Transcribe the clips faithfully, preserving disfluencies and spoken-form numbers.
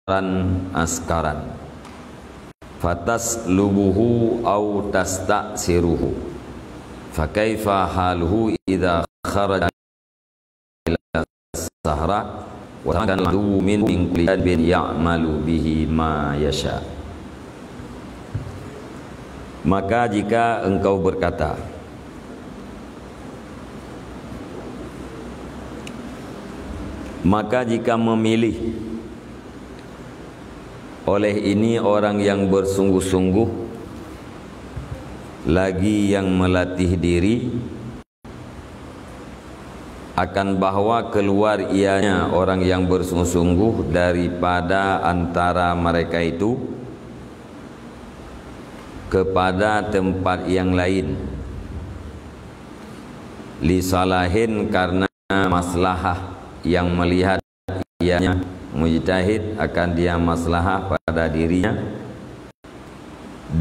askaran, askaran. Fataslubuhu au tasta'siruhu. Fakaifa haluhu idza kharaja ila sahra wa tamakkana al-aduwwu minhu min kulli janibin ya'malu bihi ma yasha. Maka jika engkau berkata, maka jika memilih oleh ini orang yang bersungguh-sungguh, lagi yang melatih diri, akan bahwa keluar ianya orang yang bersungguh-sungguh daripada antara mereka itu kepada tempat yang lain, li salahin, karena maslahah, yang melihat ianya mujtahid akan dia maslahah pada dirinya,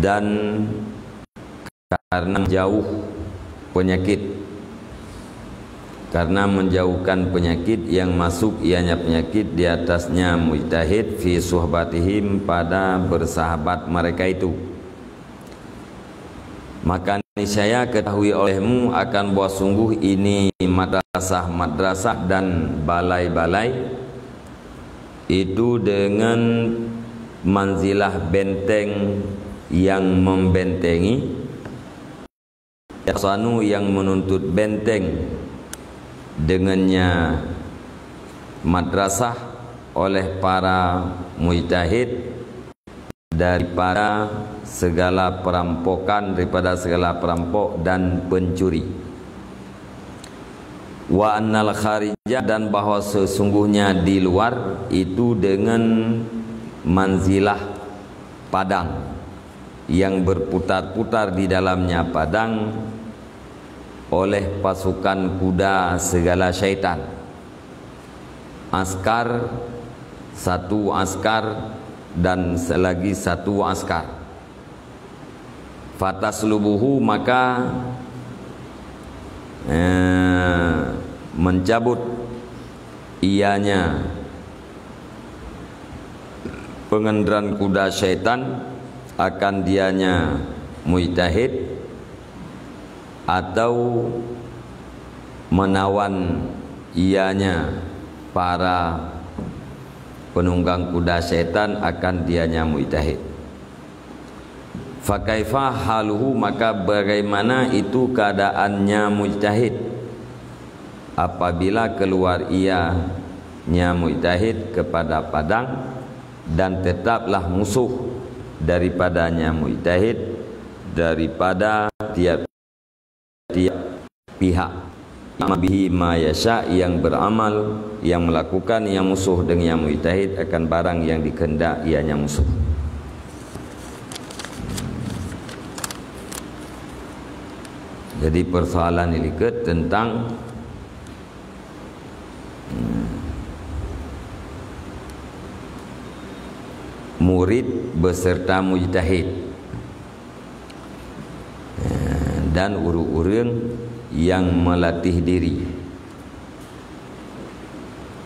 dan karena menjauh penyakit, karena menjauhkan penyakit yang masuk ianya penyakit di atasnya mujtahid fi suhbatihim, pada bersahabat mereka itu. Maka niscaya ketahui olehmu akan bahwa sungguh ini madrasah-madrasah dan balai-balai itu dengan manzilah benteng yang membentengi, yahsanu, yang menuntut benteng dengannya madrasah oleh para mujtahid daripada segala perampokan, daripada segala perampok dan pencuri. Wa annal kharija, dan bahwa sesungguhnya di luar itu dengan manzilah padang yang berputar-putar di dalamnya padang oleh pasukan kuda segala syaitan. Askar, satu askar, dan selagi satu askar. Fataslubuhu, maka, eh, mencabut ianya pengendran kuda syaitan akan dianya mujtahid, atau menawan ianya para penunggang kuda syaitan akan dianya mujtahid. Fakaifa haluhu, maka bagaimana itu keadaannya mujtahid apabila keluar ianya mujtahid kepada padang dan tetaplah musuh daripadanya mujtahid daripada tiap-tiap pihak. Ya'malu bihi ma yasha, yang beramal, yang melakukan yang musuh dengan yang mujtahid akan barang yang dikehendak ianya musuh. Jadi persoalan ini ke tentang, hmm, murid beserta mujtahid, eh, dan ureuëng-ureuëng yang melatih diri.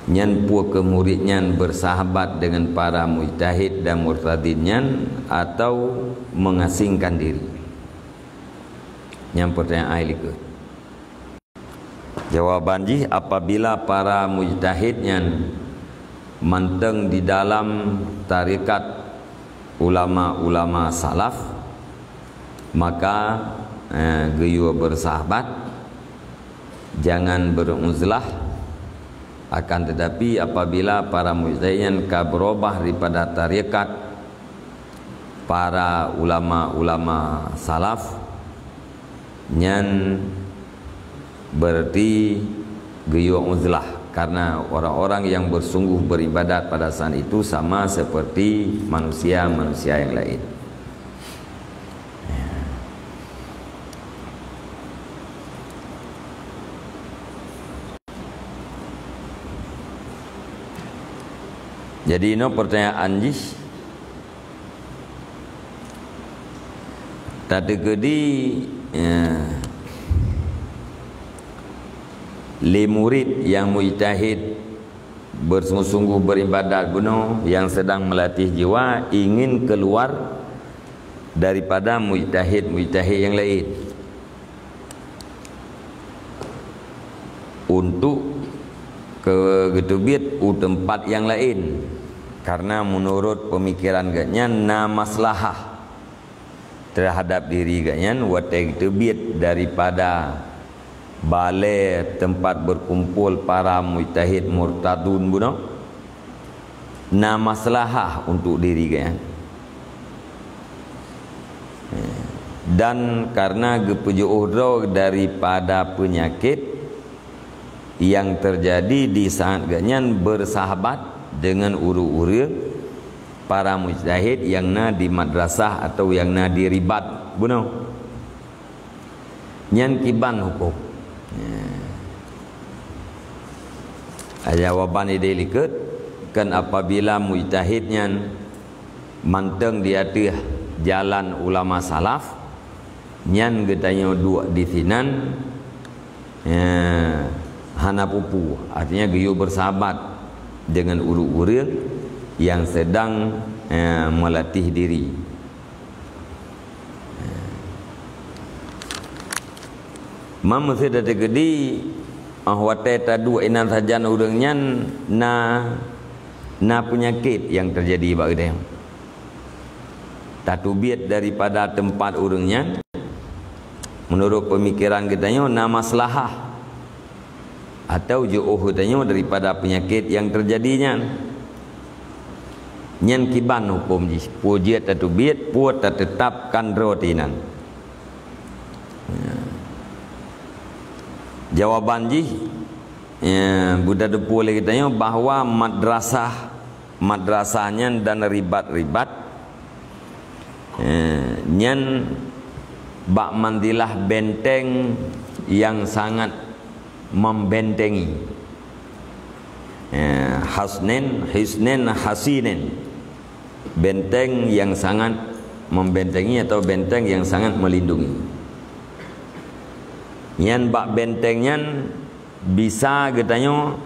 Nyan peue keu murid nyan bersahabat dengan para mujtahid dan murtadin nyan atau mengasingkan diri? Nyan pertanyaan ai likot. Jawaban jih, apabila para mujtahid nyan mantong di dalam tarekat ulama-ulama salaf, maka, eh, geuyue bersahabat, jangan beruzlah. Akan tetapi, apabila para mujtahid nyan ka berubah daripada tarekat para ulama-ulama salaf, nyan berarti geuyue uzlah, karena orang-orang yang bersungguh beribadat pada saat itu sama seperti manusia-manusia yang lain. Jadi, inoe pertanyaan jih, tateukeudi, ya, lé murid nyang mujtahid bersungguh-sungguh beribadat bunoe, yang sedang melatih jiwa, ingin keluar daripada mujtahid-mujtahid yang lain untuk ke geuteubiet u teumpat yang laén, karena meunurot peumikiran geuhnyan na maslahah teuhadap diri geuhnyan watée geuteubiet daripada balée teumpat beukumpul para mujtahid murtadun bunoe, na maslahah untuk diri geuhnyan. Dan karena geupeujeuôh droe daripada peunyakét yang terjadi di saat geuhnyan bersahabat dengan ureuëng-ureuëng para mujtahid yang na di madrasah atau yang na di ribat bunoe. Nyan kiban huköm. Ya. Jawaban idéh likot, kan apabila mujtahid nyan mantong di ateueh jalan ulama salaf, nyan geutanyoe duek di sinan, ya, hana pupu. Artinya geuyue bersahabat dengan ureuëng-ureuëng yang sedang, ya, melatih diri. Mam meuseuti teukeudi, oh watée taduek inan sajan ureuëng nyan na, na peunyakét nyang teujadi bak geutanyoe. Tateubiet daripada teumpat ureuëng nyan, meunurot peumikiran geutanyoe na maslahah atau jiôh geutanyoe daripada peunyakét nyang teujadi nyan. Nyan kiban huköm jih, peue jeuet tateubiet, peue tateutab kan droe tinan. Ya. Jawaban jih, ya, buta teupeu lé geutanyoe bahwa madrasah, madrasah nyan dan ribat-ribat, ya, nyan bak manzilah benteng nyang sangat membentengi. Ya, hasnin, hisnin, hasinin. Benteng yang sangat membentengi atau benteng yang sangat melindungi. Nyan bak benteng nyan bisa geutanyoe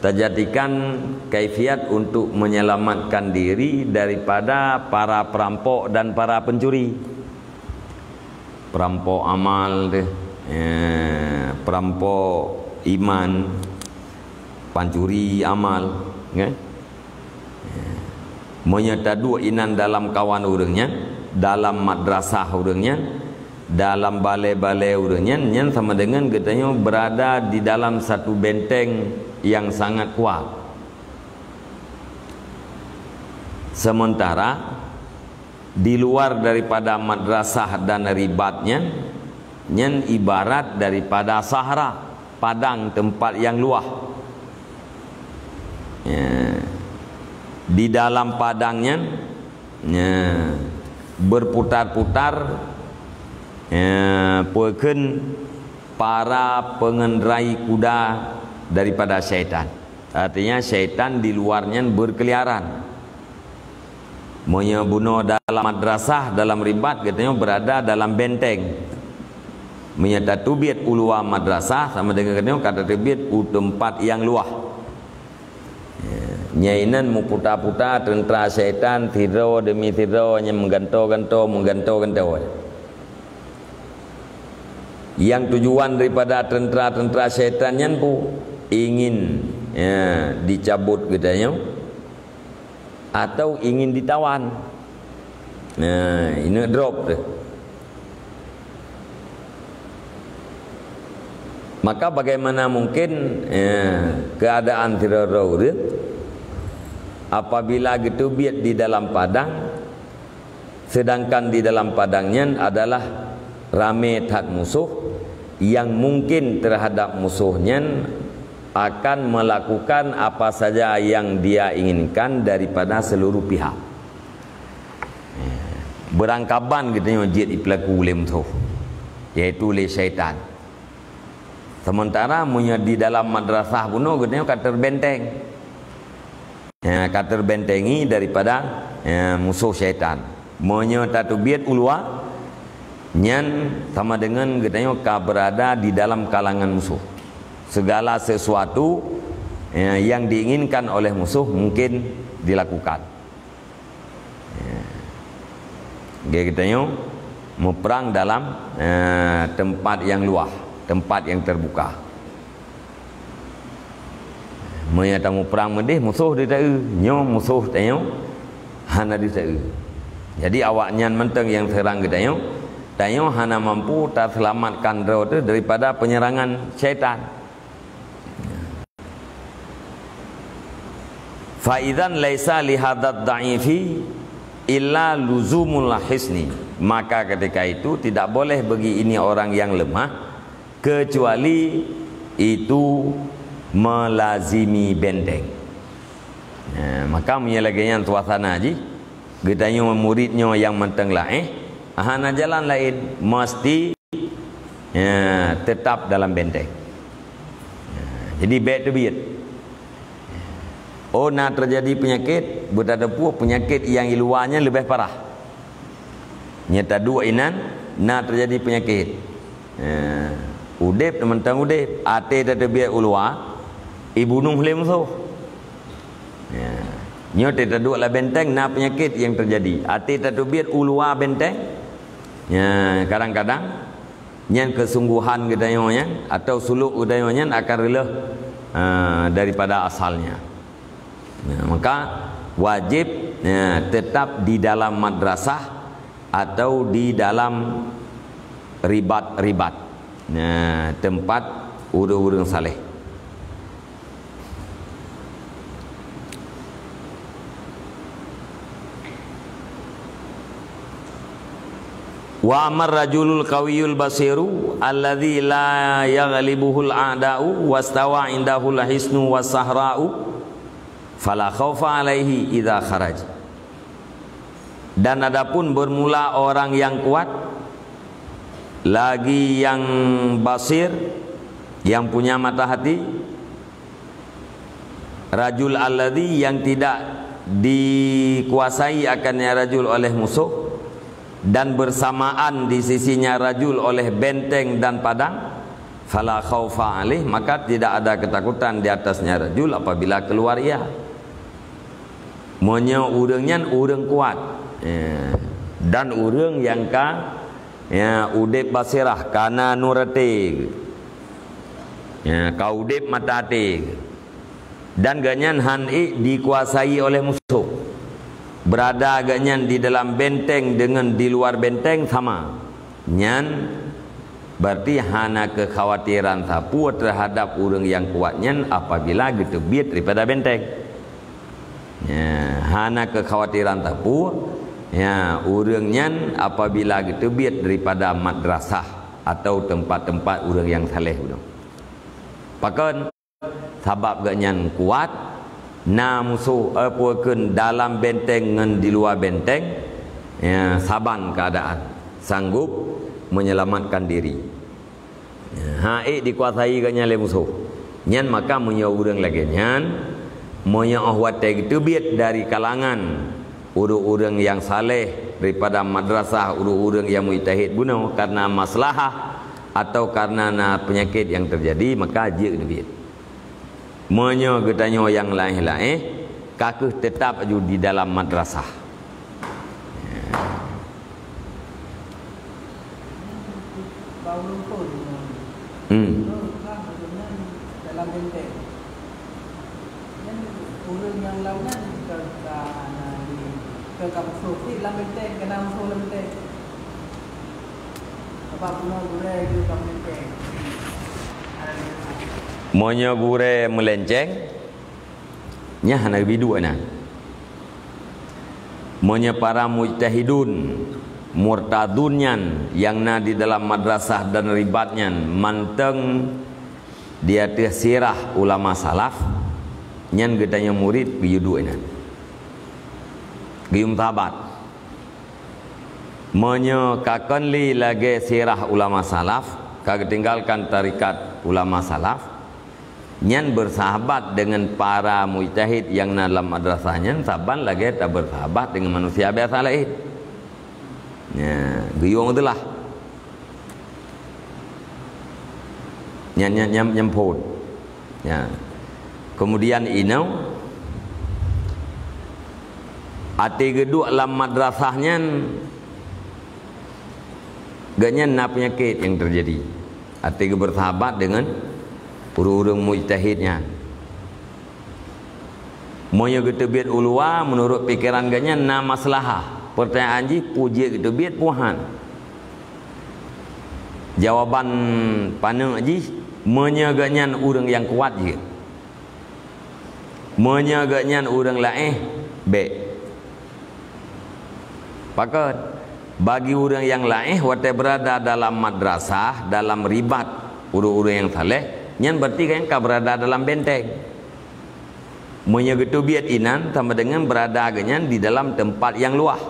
tajadikan kaifiat untuk menyelamatkan diri daripada para perampok dan para pencuri. Perampok amal deh, eh, perampok iman, pancuri amal, kan? Meunyoe taduek inan dalam kawan ureuëng nyan, dalam madrasah ureuëng nyan, dalam balée-balée ureuëng nyan, nyan sama dengan geutanyoe berada di dalam satu benteng yang sangat kuat. Sementara di luar daripada madrasah dan ribat nyan, nyan ibarat daripada sahara, padang teumpat nyang luwah. Ya. Di dalam padang nyan, ya, berputar-putar, ya, peukheun para pengendarai kuda daripada syaitan. Artinya, syaitan di luar nyan berkeliaran. Meunyoe bunoe dalam madrasah, dalam ribat, geutanyoe berada dalam benteng. Meunyoe tateubiet u luwa madrasah, sama dengan geutanyoe ka tateubiet u teumpat nyang luwah. Ya, nyan inan meuputa-puta teuntra syaitan, sidroe demi sidroe nyang meugantoe-gantoe, meugantoe-gantoe. Nyang tujuan daripada teuntra-teuntra syaitan nyan pu ingin, ya, dicabut geutanyoe atau ingin ditawan. Nah, ineuk drop deh. Maka bagaimana mungkin, ya, keadaan sidroe-droe ureuëng apabila geuteubiet di dalam padang, sedangkan di dalam padang nyan adalah ramé that musoh yang mungkin terhadap musoh nyan akan melakukan apa saja yang dia inginkan daripada seluruh pihak. Beurangkaban geutanyoe jeuet jipeulaku lé musoh, yaitu lé syaitan. Sementara meunyoe di dalam madrasah bunoe geutanyoe ka teurbenteng. Ya, ka teurbentengi daripada, ya, musoh syaitan. Meunyoe tateubiet u luwa, nyan sama dengan geutanyoe ka berada di dalam kalangan musoh. Segala sesuatu, Ya, yang diinginkan oleh musuh mungkin dilakukan. Ya. Geutanyoe muprang dalam, eh, tempat yang luah, tempat yang terbuka. Meunyoe tamuprang meudeh, musoh di taeu, nyoe musoh tanyoe hana di taeu. Jadi awaknyan mantong nyang seurang geutanyoe, tanyoe hana mampu taseulamatkan droe teuh daripada penyerangan syaitan. Fa idzan laisa li hadzadz dha'ifi illa luzumul hisni. Maka ketika itu tidak boleh bagi ini orang yang lemah kecuali itu melazimi benteng. Nah, maka meunyoe lagée nyan suasana jih, geutanyoe murit nyoe nyang mantong laén, hana jalan laén, mesti, ya, tetap dalam benteng. Ya, jadi bék teubiet. Oh, na terjadi penyakit, beutateupue penyakit nyang di luwa nyan leubeh parah. Nyoe taduek inan, na terjadi penyakit. Ya, udeb mantong udeb, até tateubiet u luwa, ibunoh lé musoh. Ya. Nyoe teuh taduek lam benteng na penyakit nyang terjadi. Até tateubiet u luwa benteng. Ya, kadang-kadang nyan kesungguhan geutanyoe nyan atau suluk geutanyoe nyan akan reuloh, ah, daripada asalnya. Ya, maka wajib, ya, tetap di dalam madrasah atau di dalam ribat-ribat. Nah, tempat ureuëng-ureuëng saleh. Wa amar rajulul qawiyul basiru alladzi la yaghlibuhul a'da'u wastawa indahul hisnu was sahra'u fala khaufa alaihi idza kharaj. Dan adapun bermula orang yang kuat, lagi yang basir, yang punya mata hati, rajul alladzi yang tidak dikuasai akannya rajul oleh musuh, dan bersamaan di sisinya rajul oleh benteng dan padang, fala khaufa alaih, maka tidak ada ketakutan di atasnya rajul apabila keluar ia. Meunyoe ureuëng nyan ureuëng kuat, ya, dan ureuëng nyang ka, ya, udeb basirah, ka na nur até, ya, ka udeb mata até, dan geuhnyan han ék dikuasai oleh musoh. Berada geuhnyan di dalam benteng deungon di luar benteng sama. Nyan berarti hana keukhawatiran sapeue teuhadap ureuëng nyang kuat nyan apabila geuteubiet daripada benteng. Ya, hana keukhawatiran sapeue, ya, ureuëng nyan apabila geuteubiet daripada madrasah atau tempat-tempat ureuëng nyang saleh bunoe. Pakon? Sabab geuhnyan kuat, na musoh, eh, peue kheun dalam benteng ngon di luwa benteng, ya, saban keuadaan, sanggup menyelamatkan diri. Ya, han ék dikuasai geuhnyan lé musoh. Nyan maka meunyoe ureuëng lagée nyan, meunyoe óh watée geuteubiet dari kalangan ureuëng-ureuëng nyang saleh daripada madrasah, ureuëng-ureuëng nyang mujtahid bunoe karena maslahah atau karena na penyakit nyang terjadi, maka jeuet geuteubiet. Meunyoe geutanyoe nyang laén-laén, ka kheueh teutap aju di dalam madrasah. Hmm. Ureuëng nyang lawan nyan ka, ka na di, ka, ka musoh. Cit lam benteng, ka na musoh lam benteng. Sabab bunoe gurée jeuet lam benteng. Meunyoe gurée meulenceng, nyan hana geubiduek na. Meunyoe para mujtahidun, murtadun nyan nyang na di dalam madrasah dan ribat nyan mantong di ateueh sirah ulama salaf, nyan geutanyoe murit geuyue duek inan. Geuyue meusahabat. Meunyoe ka kon lé lagée sirah ulama salaf, ka geutinggalkan tarekat ulama salaf, nyan beusahabat deungon para mujtahid nyang na lam madrasah nyan saban lagée tabeursahabat deungon manusia biasa laén. Nya, geuyue teulah. Nyan, nyan, nyan, nyan phon. Ya. Kemudian inoe, até geuduek lam madrasah nyan, geuhnyan na peunyakét nyang teujadi. Até geubeursahabat deungon ureuëng-ureuëng mujtahid nyan. Meunyoe geuteubiet u luwa, meunurot pikeran geuhnyan na maslahah. Peurtanyaan jih, peue jeuet geuteubiet, peue han? Jawaban paneuk jih, meunyoe geuhnyan ureuëng nyang kuat jeuet. Meunyoe geuhnyan ureuëng laén, bék. Pakon? Bagi ureuëng nyang laén, watée beurada dalam madrasah, dalam ribat ureuëng-ureuëng nyang saleh, nyan berarti geuhnyan ka beurada dalam benteng. Meunyoe geuteubiet inan, sama dengan beurada geuhnyan di dalam teumpat nyang luwah.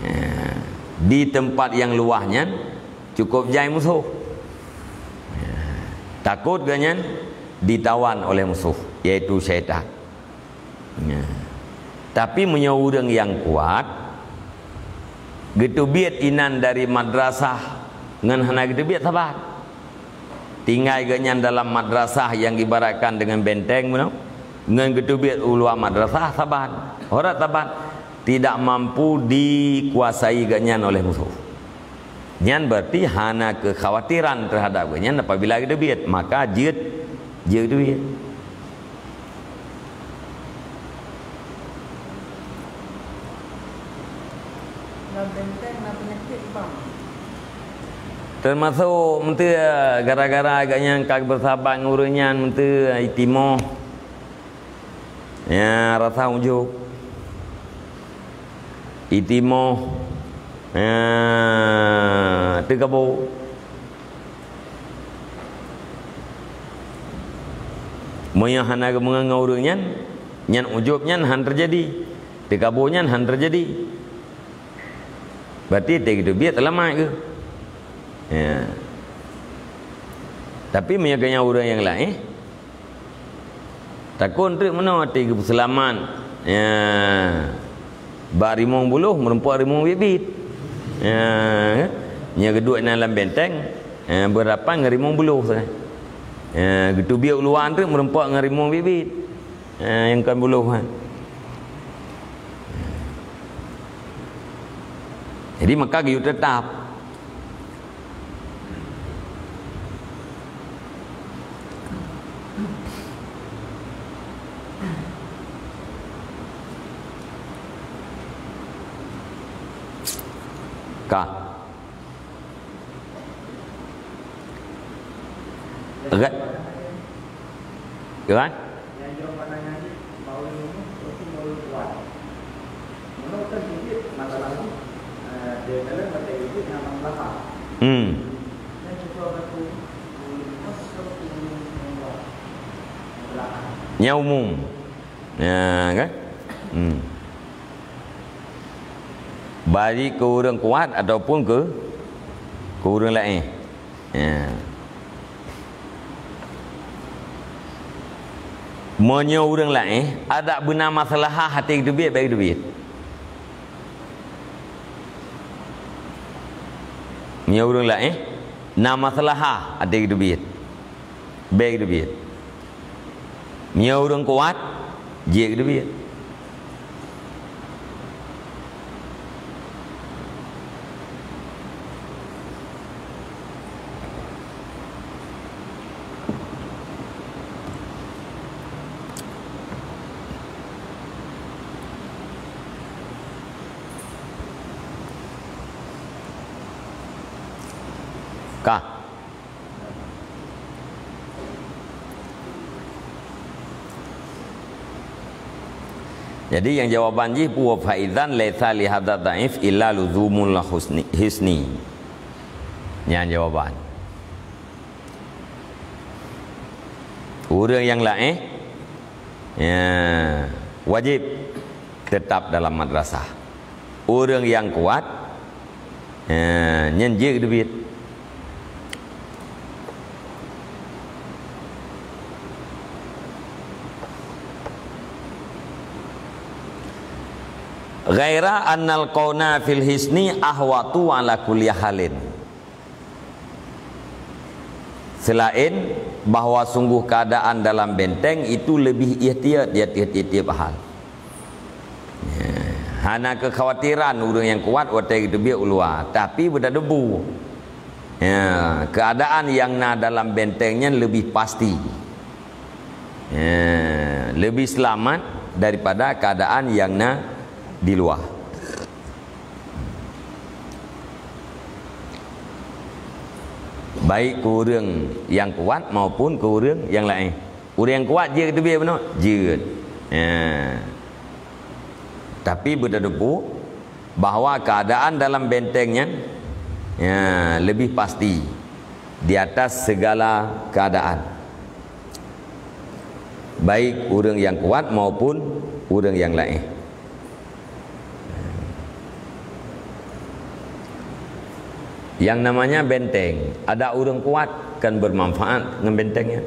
Ya, di teumpat nyang luwah nyan cukôp jai musoh. Ya, takot geuhnyan ditawan oleh musoh, yaitu syaitan. Ya. Tapi meunyoe ureuëng nyang kuat, geuteubiet inan dari madrasah ngon hana geuteubiet, saban. Tinggai geuhnyan dalam madrasah nyang ibaratkan deungon benteng bunoe, ngon geuteubiet u luwa madrasah, saban. Horat saban, tidak mampu dikuasai geuhnyan oleh musoh. Nyan berarti hana keukhawatiran terhadap geuhnyan apabila geuteubiet, maka jeuet, jeuet geuteubiet. Lam benteng na peunyakét, Bang. Teumasok meuteue gara-gara geuhnyan ka beursahabat ngon ureuëng nyan, meuteue itimoh. Ya, rasa ujub. Itimoh. Ya, teukabo. Meunyoe hana geumeungon ureuëng nyan, nyan ujub nyan han teujadi. Teukabo nyan han teujadi. Berarti até geuteubiet seulamat geuh. Ya. Tapi meunyoe geuhnyan ureuëng nyang laén, takon treuk meunoe até geupeuseulamat. Ya. Bak rimong buloh, meurumpok rimong biet-biet. Ya. Nyoe geuduek inan lam benteng, ya, beurhadapan ngon rimong buloh sagai. Ya, geuteubiet u luwa treuk meurumpok ngon rimong biet-biet. Eh, nyang kon buloh, kan. Jadi, maka geuyue teutap. Ka. Rat. Rat. Hmm. Nyang umum. Ya, kan? Hmm. Baik keu ureuëng kuat ataupun keu, keu ureuëng laén. Ya. Meunyoe ureuëng laén, adak beuna maslahah até geuteubiet, bék geuteubiet. Meunyoe ureuëng laén, na maslahah até geuteubiet, bék geuteubiet. Meunyoe ureuëng kuat, jeuet geuteubiet. Ka. Jadi, nyang jawaban jih, "Wa fa idzan laisa li hadzal dhaif illa luzumul husni, hisni." Nyan jawaban. Ureuëng nyang laén, ya, wajéb teutap dalam madrasah. Ureuëng nyang kuat, eh, nyan jeuet geuteubiet. Ghaira annal qauna fil hisni ahwatu ala kulli halin. Selain bahwa sungguh keadaan dalam benteng itu lebih ihtiyat di atas tiap-tiap hal. Ya, hana kekhawatiran ureuëng nyang kuat watée geuteubiet u luwa, tapi beutadebu. Ya, keadaan nyang na dalam benteng nyan lebih pasti. Ya, lebih selamat daripada keadaan nyang na di luwa. Baik keu ureuëng nyang kuat maupun keu ureuëng nyang laén. Ureuëng nyang kuat jeuet geuteubiet bunoe? Jeuet. Ya. Tapi beutadebu bahwa keadaan dalam benteng nyan, ya, lebih pasti di atas segala keadaan. Baik ureuëng nyang kuat maupun ureuëng nyang laén. Yang namanya benteng, ada ureuëng kuat kan bermanfaat ngon benteng nyan.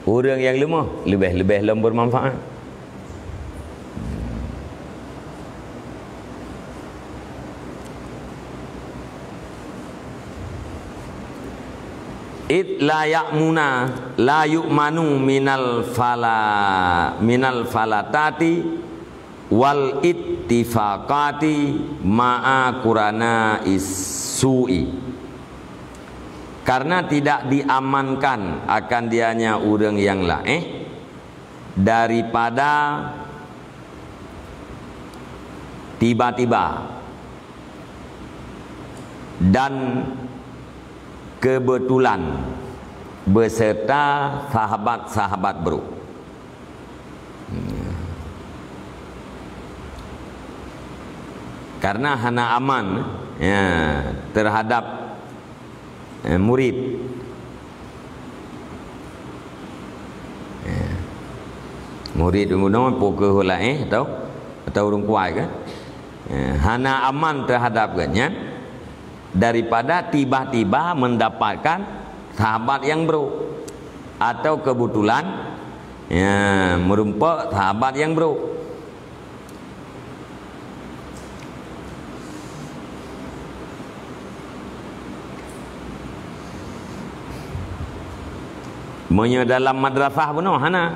Ureuëng nyang leumoh leubeh-leubeh lom bermanfaat. Id la ya'muna, la yu'manu minal fala, minal falatati wal ittifaqati ma'a qurana issu'i. Karena tidak diamankan akan dianya ureuëng nyang laén daripada tiba-tiba dan kebetulan beserta sahabat-sahabat brok. Karena hana aman, ya, terhadap, eh, murid. Ya. Murid bunoe po keuh laén atau, atau ureuëng kuat kan? Ya, hana aman terhadap geuhnyan daripada tiba-tiba mendapatkan sahabat nyang brok atau kebetulan, ya, meureumpok sahabat nyang brok. Meunyoe dalam madrasah bunoe hana.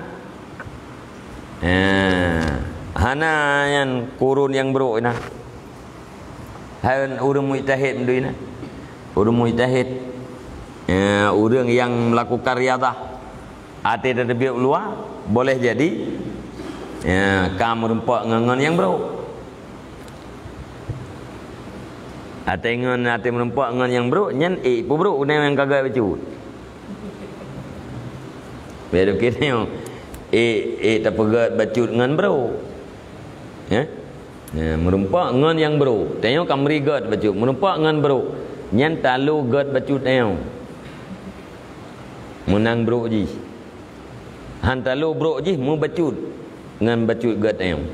Eh, hana nyan kurun nyang brok na. Hai ureuëng mujtahid meudui na. Ureuëng mujtahid, eh, ureuëng nyang melakukan riadah. Até teuteubiet u luwa, boleh jadi, ya, ka meureumpok ngon, ngon nyang brok. Até ngon, até meureumpok ngon nyang brok, nyan ék peubrok nyang ka gét bacut. Bék dukir nyoe, ék, ék tapeugét bacut ngon brok. Ya? Ya, meureumpok ngon nyang brok. Tanyoe ka meuri gét bacut, meureumpok ngon brok. Nyan talo gét bacut tanyoe. Meunang brok jih. Han talo brok jih meubacut ngon bacut gét tanyoe.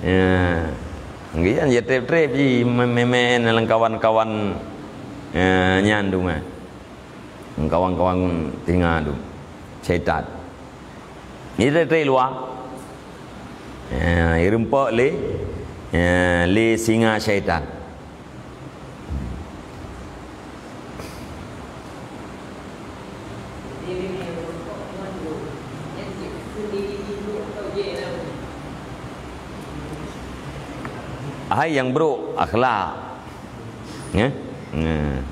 Ya. Ngian ya trép-trép jih mé-, mé-, mé lam kawan-kawan, eh, nyan tu mah. Kawan-kawan singa tu. Syaitan. Ni trép-trép luwa. Ya, ireumpok lé, ya, lé singa syaitan. Hai nyang brok akhlak. Ya? Nah.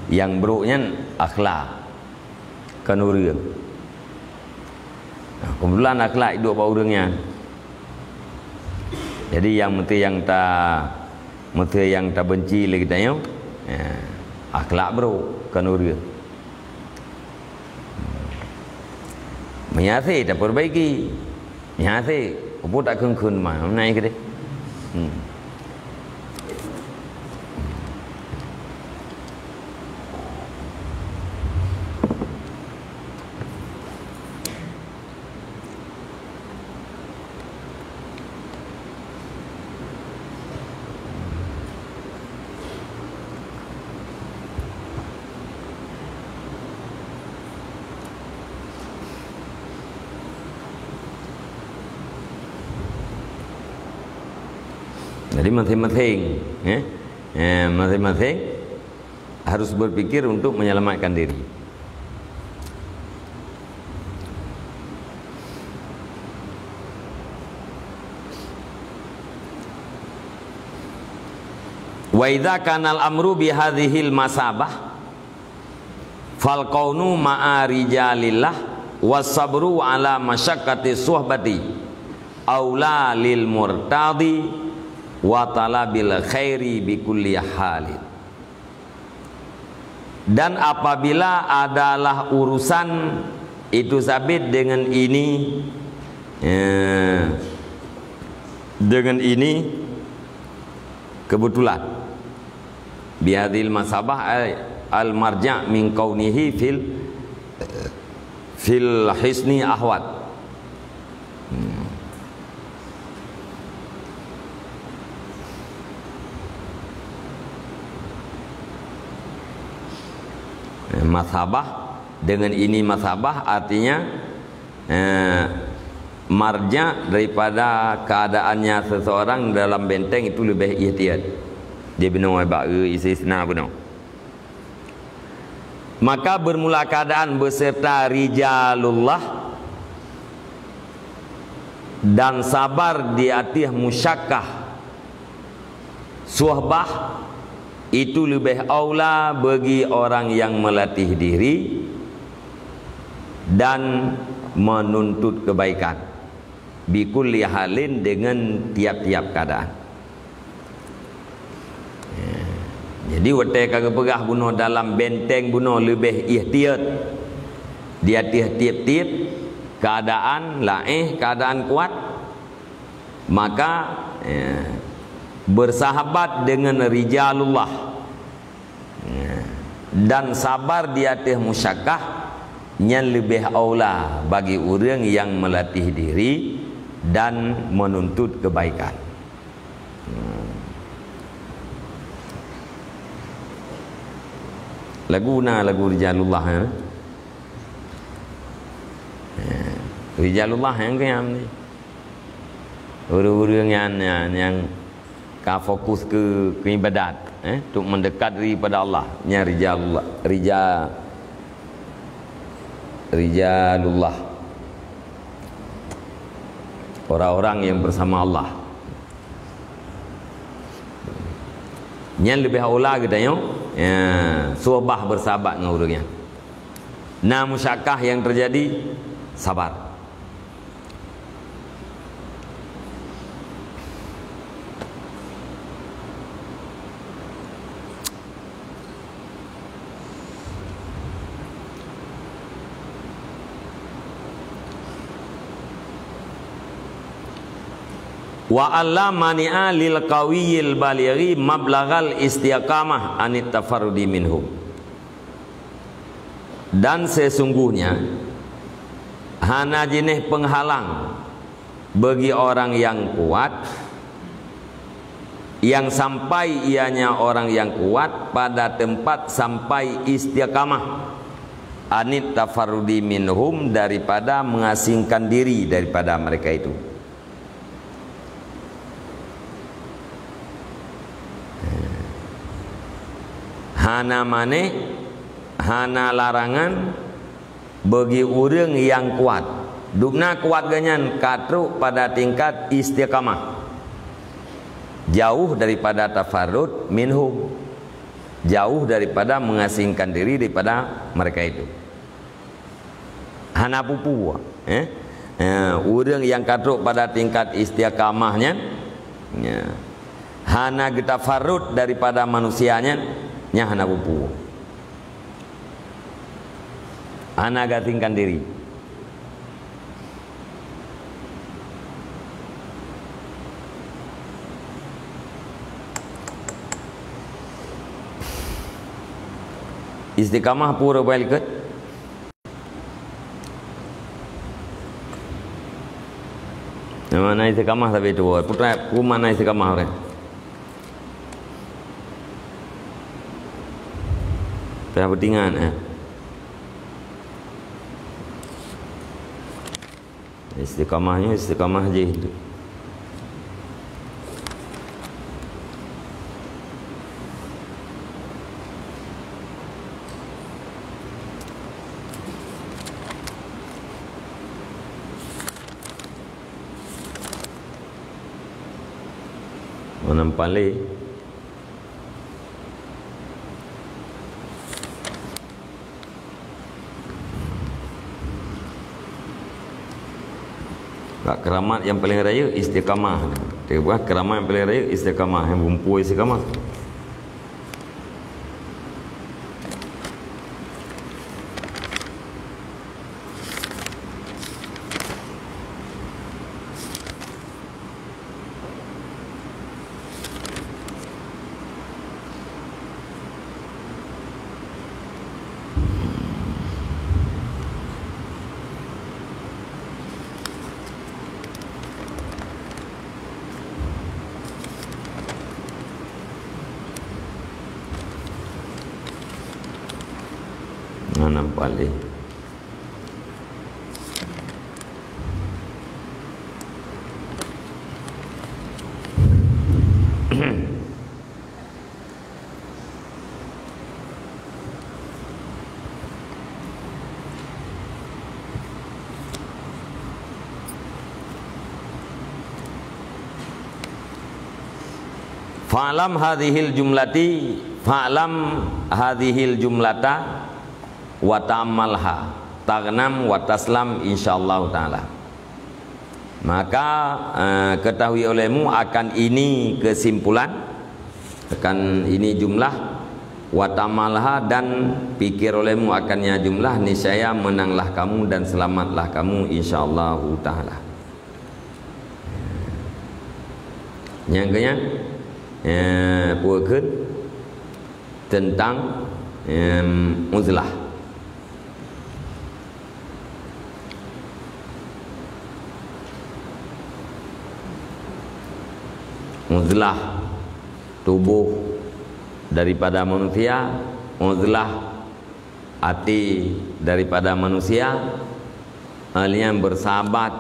Nyang brok nyan akhlak. Kon ureuëng. Nah, keubeutulan akhlak iduek bak ureuëng nyan. Jadi nyang meusti nyang ta, meusti nyang tabenci lé geutanyoe, ya, akhlak brok, kon ureuëng. Meunyo hase tapeurbaiki. Nyan hase, peue takheun-kheun mah, meunan keudeh. Hmm. Jadi masing-masing, eh, eh, masing-masing harus berpikir untuk menyelamatkan diri. Wa idza kanal amru bihadzihil masabah, fal kaunu ma'a rijalillah, was sabru ala masyaqqati suhbati aula lil murtadi wa talabil khairi bikulli halin. Dan apabila adalah urusan itu sabit dengan ini, eh, dengan ini kebetulan, bihadzil masabah, ay, al marja' min kaunihi fil, fil hisni ahwat. Hmm. Eh, masabah, dengan ini masabah artinya, eh, marja' daripada keadaannya seseorang dalam benteng itu lebih ihtiyat. Dia binoe bak istisna bunoe. Maka bermula keadaan beserta rijalullah dan sabar di ateueh musyakkah suhbah itu leubeh aula bagi orang yang melatih diri dan menuntut kebaikan, bikulli halin, dengan tiap-tiap keadaan. Ya. Jadi, watée ka geupeugah bunoe dalam benteng bunoe leubeh ihtiyat di ateueh tieb-tieb keadaan, laéh keadaan kuat, maka, ya, bersahabat dengan rijalullah, ya, dan sabar di ateueh musyakkah, nyan leubeh aula bagi ureuëng nyang meulatih diri dan meununtut keubaikan. Hmm. Lagu na lagu Rijalullah, ya. Ya. Rijalullah nyang keu nyan ni. Ureuëng-ureuëng nyan, nyan, nyang ka fokus keu, keu ibadat, eh, untuk mendekat diri pada Allah. Nyan rijalullah, rija-, rijalullah. Orang-orang yang bersama Allah. Nyan leubeh aula geutanyoe, ya, suhbah, bersahabat ngon ureuëng nyan. Na musyakkah yang terjadi, sabar. Wa alla mani'a lil qawiyil balighi mablaghal istiqamah anit tafarrudi minhum. Dan sesungguhnya hana jinéh penghalang bagi orang yang kuat, yang sampai ianya orang yang kuat pada tempat sampai istiqamah, anit tafarrudi minhum, daripada mengasingkan diri daripada mereka itu. Hana manéh, hana larangan bagi ureuëng nyang kuat. Dubna kuat geuh nyan ka trok pada tingkat istiqamah. Jauh daripada tafarrud minhum. Jauh daripada mengasingkan diri daripada mereka itu. Hana peue-peue, eh? Eh, ureuëng nyang ka trok pada tingkat istiqamah nyan, ya, hana geutafarrud daripada manusia nyan, nyan hana peue-peue. Hana gasingkan diri. Istiqamah pura baik likot. Nama na istiqamah tapi tu, putra ku mana istiqamah orang. Pernah bertingan, eh. Istiqamahnya istiqamah jih tu. Meunan paléh. Bak keuramat nyang paleng rayeuk istiqamah. Teupeugah keuramat nyang paleng rayeuk istiqamah, nyang beumpue istiqamah. Nah, nampak lé. Fa'lam hadhil jumlati, fa'lam hadhil jumlata wa ta'ammalha, taghnam wa taslam, insyaallah taala. Maka, eh, ketahui olehmu akan ini kesimpulan, akan ini jumlah, wa ta'ammalha, dan pikir olehmu akannya jumlah, niscaya menanglah kamu dan selamatlah kamu, insyaallah taala. Nyang keunyan, eh, peue kheun teuntang, em, uzlah. Uzlah tuboh daripada manusia, uzlah até daripada manusia, aleunyang beusahabat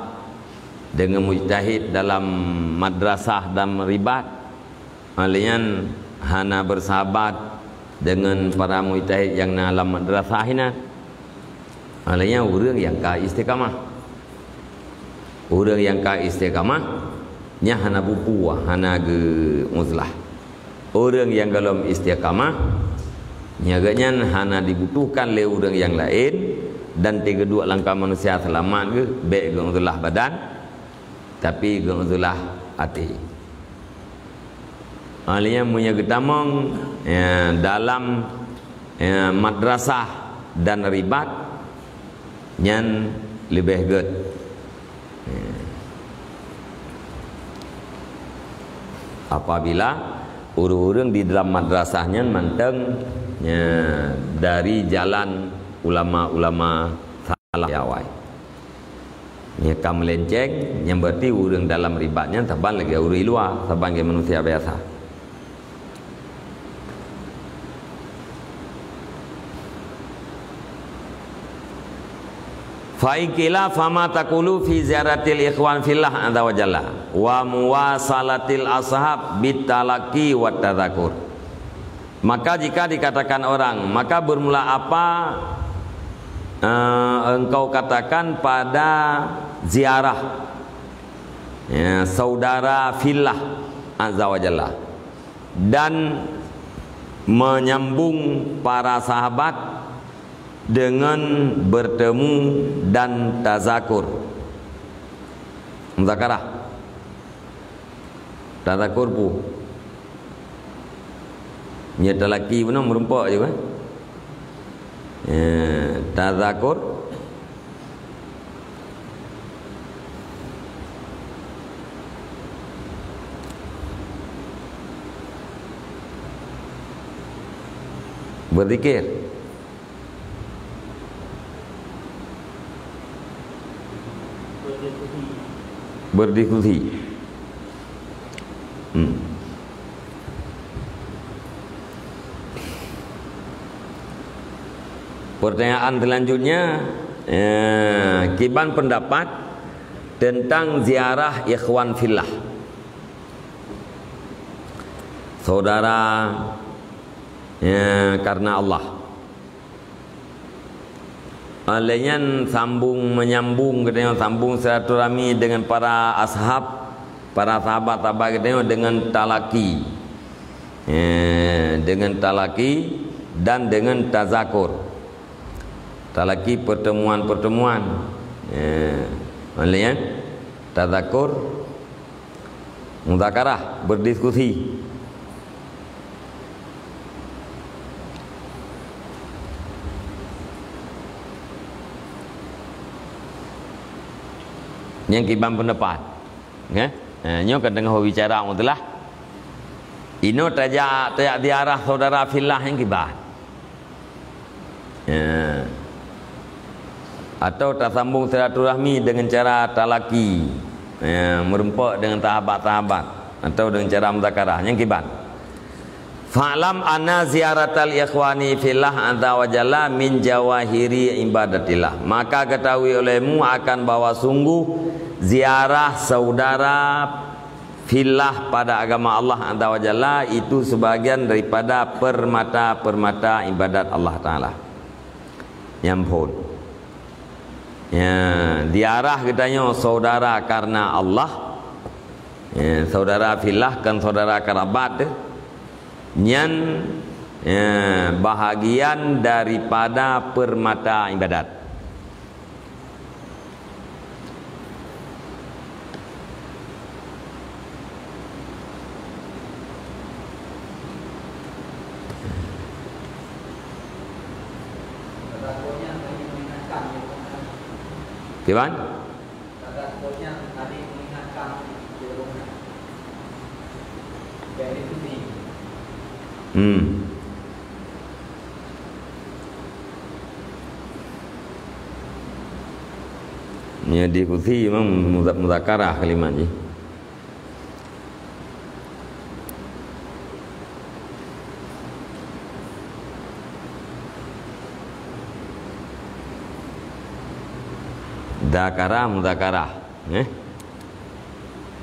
deungon mujtahid dalam madrasah dan ribat, aleunyang hana beusahabat deungon para mujtahid nyang na lam madrasah inan. Aleunyang ureuëng nyang ka istiqamah. Ureuëng nyang ka istiqamah, nyan hana pupue, hana geu-uzlah. Ureuëng nyang gohlom istiqamah, nyan geuhnyan hana dibutuhkan lé ureuëng nyang laén, dan teugeuduek lam kaum manusia seulamat geuh, bék geu-uzlah badan, tapi geu-uzlah até. Aleunyang meunyoe geutamong, ya, dalam, ya, madrasah dan ribat, nyan leubeh gét. Ya. Apabila ureuëng-ureuëng di dalam madrasah nyan mantong, ya, dari jalan ulama-ulama salaf awai. Nyan ka meulenceng, nyan berarti ureuëng dalam ribat nyan saban lagée ureuëng luwa, saban lagée manusia biasa. Fa in qila fama taqulu fi ziyaratil ikhwan fillah azza wa jalla wa muwasalatil ashab bit talaqi wat tadzakur. Maka jika dikatakan orang, maka bermula apa, eh, engkau katakan pada ziarah, ya, saudara fillah azza wa jalla, dan menyambung para sahabat dengan bertemu dan tazakur. Muzakarah. Tazakur peue? Nyan talaki bunoe meurumpok je, kan? Ya, tazakur. Berzikir. Berdiskusi. Hmm. Pertanyaan selanjutnya, eh, kiban pendapat tentang ziarah ikhwan fillah, saudara, ya, karena Allah. Lheueh nyan sambung menyambung, geutanyoe sambung silaturahmi dengan para ashab, Para sahabat-sahabat geutanyoe deungon talaki. Eh, deungon talaki dan deungon tazakur. Talaki pertemuan-pertemuan. Eh, maklum ya? Tazakur, muzakarah, berdiskusi. Nyang kiban pendapat. Nggih? Eh, nyoe kan teungoh bicara mutlah. Inoe tajak, tajak ziarah saudara fillah nyang kiban. Ya. Atau tasambong silaturahmi dengan cara talaki. Ya, meureumpok dengan sahabat-sahabat atau dengan cara muzakarah nyang kiban. Fa'lam anna ziyaratal ikhwani fillah azza wa jalla min jawahiri ibadatillah. Maka ketahui olehmu akan bahwa sungguh ziarah saudara fillah pada agama Allah azza wa jalla itu sebahagian daripada permata-permata ibadat Allah Taala. Nyan phon. Ya, ziarah geutanyoe saudara karena Allah. Ya, saudara fillah kan saudara kerabat. Nyan, ya, bahagian daripada permata ibadat. Kiban? Hmm. Nyoe diskusi memang muza-, muzakarah kalimat jih. Dzakara, mudzakarah, eh?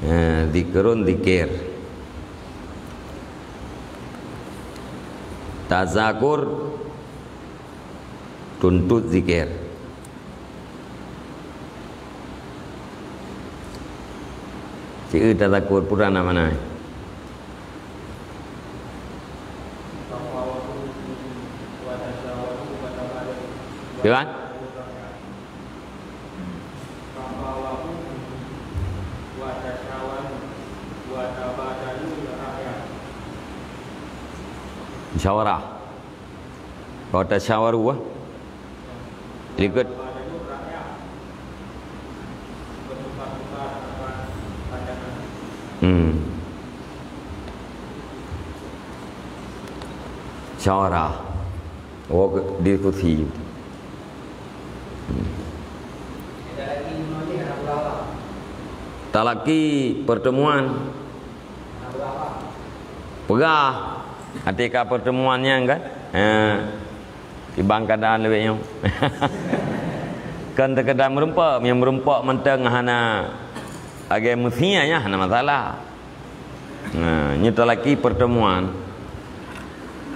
Eh, zikrun, zikir. Tazakur, tuntut zikir. Sieu tazakur, peue na makna? Kiban? Musyawarah. Wa tasyawaru, ah. Likot. Hmm. Musyawarah. Oh, diskusi. Hmm. Talaki pertemuan. Peugah, até ka pertemuan nyan kan? Ha. Kiban keadaan lewat nyoe. Kan sekadar meureumpok, nyang meureumpok mantong hana lagèe meusia nyan hana masalah. Ha, nyoe talaki pertemuan.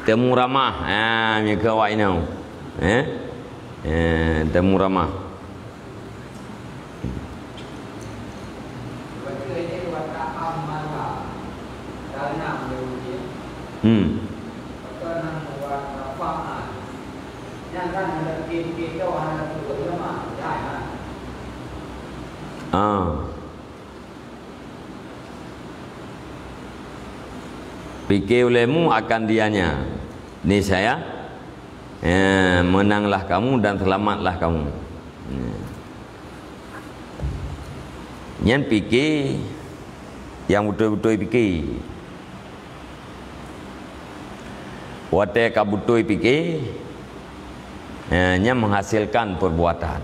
Temu ramah. Ha, nyoe keu awak inong. Eh? Eh, temu ramah. Hmm. Ah. Pike ulemu akan dianya. Niscaya, eh, menanglah kamu dan selamatlah kamu. Hmm. Nyan pike nyang beutôi-beutôi pike. Watèe ka beutôi pike, eh, nyan menghasilkan perbuatan.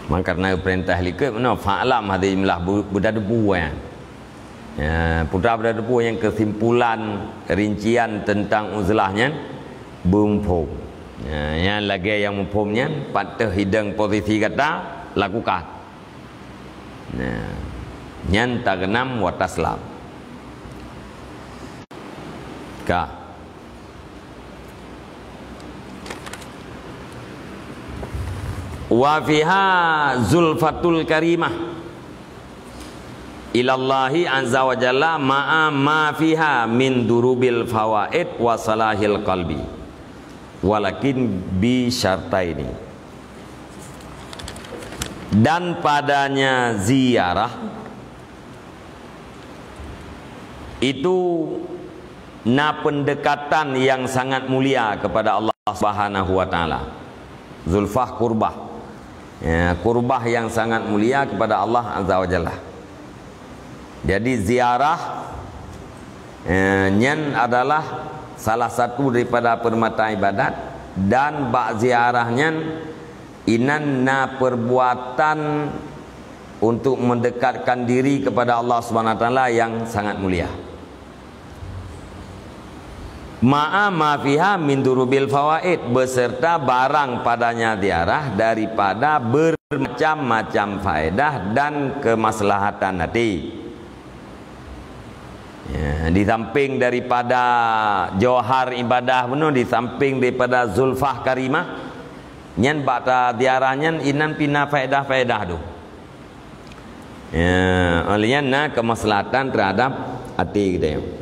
Maka karena perintah likot, meunoe, fa'lam, hati jumlah bu-, beudadeubu, ya. Ya, putra beudadeubu nyang kesimpulan rincian tentang uzlah nyan beuphom. Ya, nyan lagèe nyang muphom nyan, pat teuh hidang posisi gata, lakukan. Nah, nyan tageunam wa taslam. Ka. Wa fiha zulfatul karimah ilallahi azza wa jalla ma'a ma fiha min durubil fawaid wa salahil qalbi, walakin bi syartaini. Dan padanya ziarah itu na pendekatan yang sangat mulia kepada Allah Subhanahu wa Ta'ala. Zulfah, kurbah. Ya, kurbah yang sangat mulia kepada Allah Azza wa Jalla. Jadi, ziarah, eh, nyan adalah salah satu daripada permata ibadat, dan bak ziarah nyan inan na perbuatan untuk mendekatkan diri kepada Allah Subhanahu wa Ta'ala yang sangat mulia. Ma'a ma fiha min durubil fawaid, beserta barang padanya ziarah daripada bermacam-macam faedah dan kemaslahatan hati. Ya, di samping daripada johar ibadah bunoe, di samping daripada zulfah karimah, nyan bak ta ziarah nyan inan pih na faedah-faedah tu. Ya, oleh nyan na kemaslahatan terhadap até geutanyoe.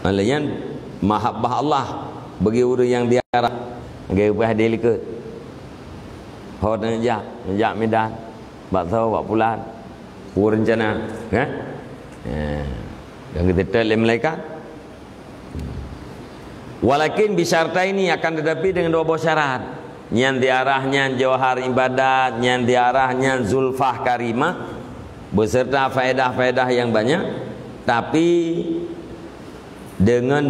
Oleh nyan, mahabbah Allah bagi ureuëng nyang ziarah, lagée upah di likot. Ho neujak, neujak Medan, bak soe, bak pulan, peue rencana, kan? Ya. Dan geuteutôt lé malaikat. Walakin bisyartaini, akan tetapi dengan dua boh syarat. Nyan ziarah nyan johar ibadat, nyan ziarah nyan zulfah karimah, beserta faedah-faedah yang banyak, tapi dengan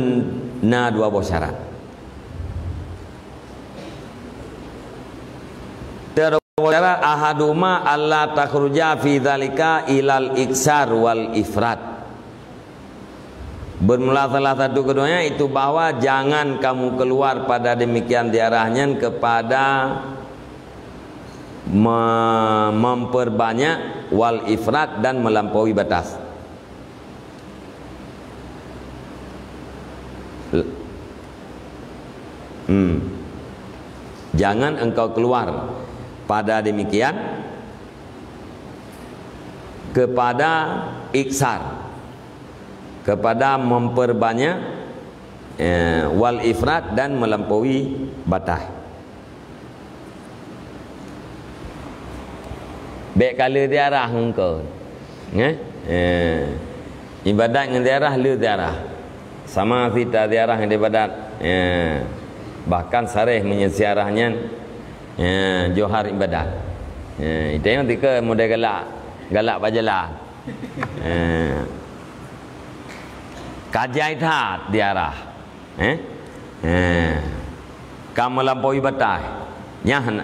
na dua boh syarat. Dua boh syarat, ahaduma alla takhruja fi dzalika ilal iksar wal ifrat. Bermula salah satu keduanya itu bahwa jangan kamu keluar pada demikian ziarah nyan kepada me-, memperbanyak wal ifrat dan melampaui batas. L-, hmm. Jangan engkau keluar pada demikian kepada iksar, kepada memperbanyak, eh, wal ifrat dan melampaui batas. Bék ka le ziarah ngon kon. Eh? Eh. Ibadat ngon ziarah, le ziarah. Sama sita ziarah ngon ibadat. Eh. Bahkan sareh meunyoe ziarah nyan, eh, johar ibadat. Eh, itu yang tika model galak, galak bak jalan. Eh. Ka jai that ziarah. Eh? Eh. Ka melampaui batas. Nyan,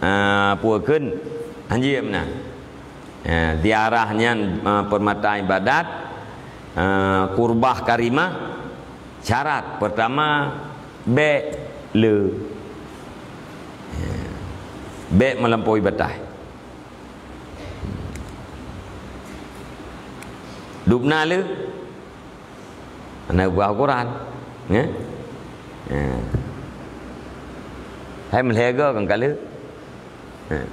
eh, peue kheun hanjeuet meunan. Eh, ziarah nyan, eh, permata ibadat, eh, kurbah karimah, syarat pertama, bék le. Eh, bék melampaui batas. Dubna le. Hana geupeugah ukuran. Ya? Ya. Hai meulhèe goe kan kala. Ya.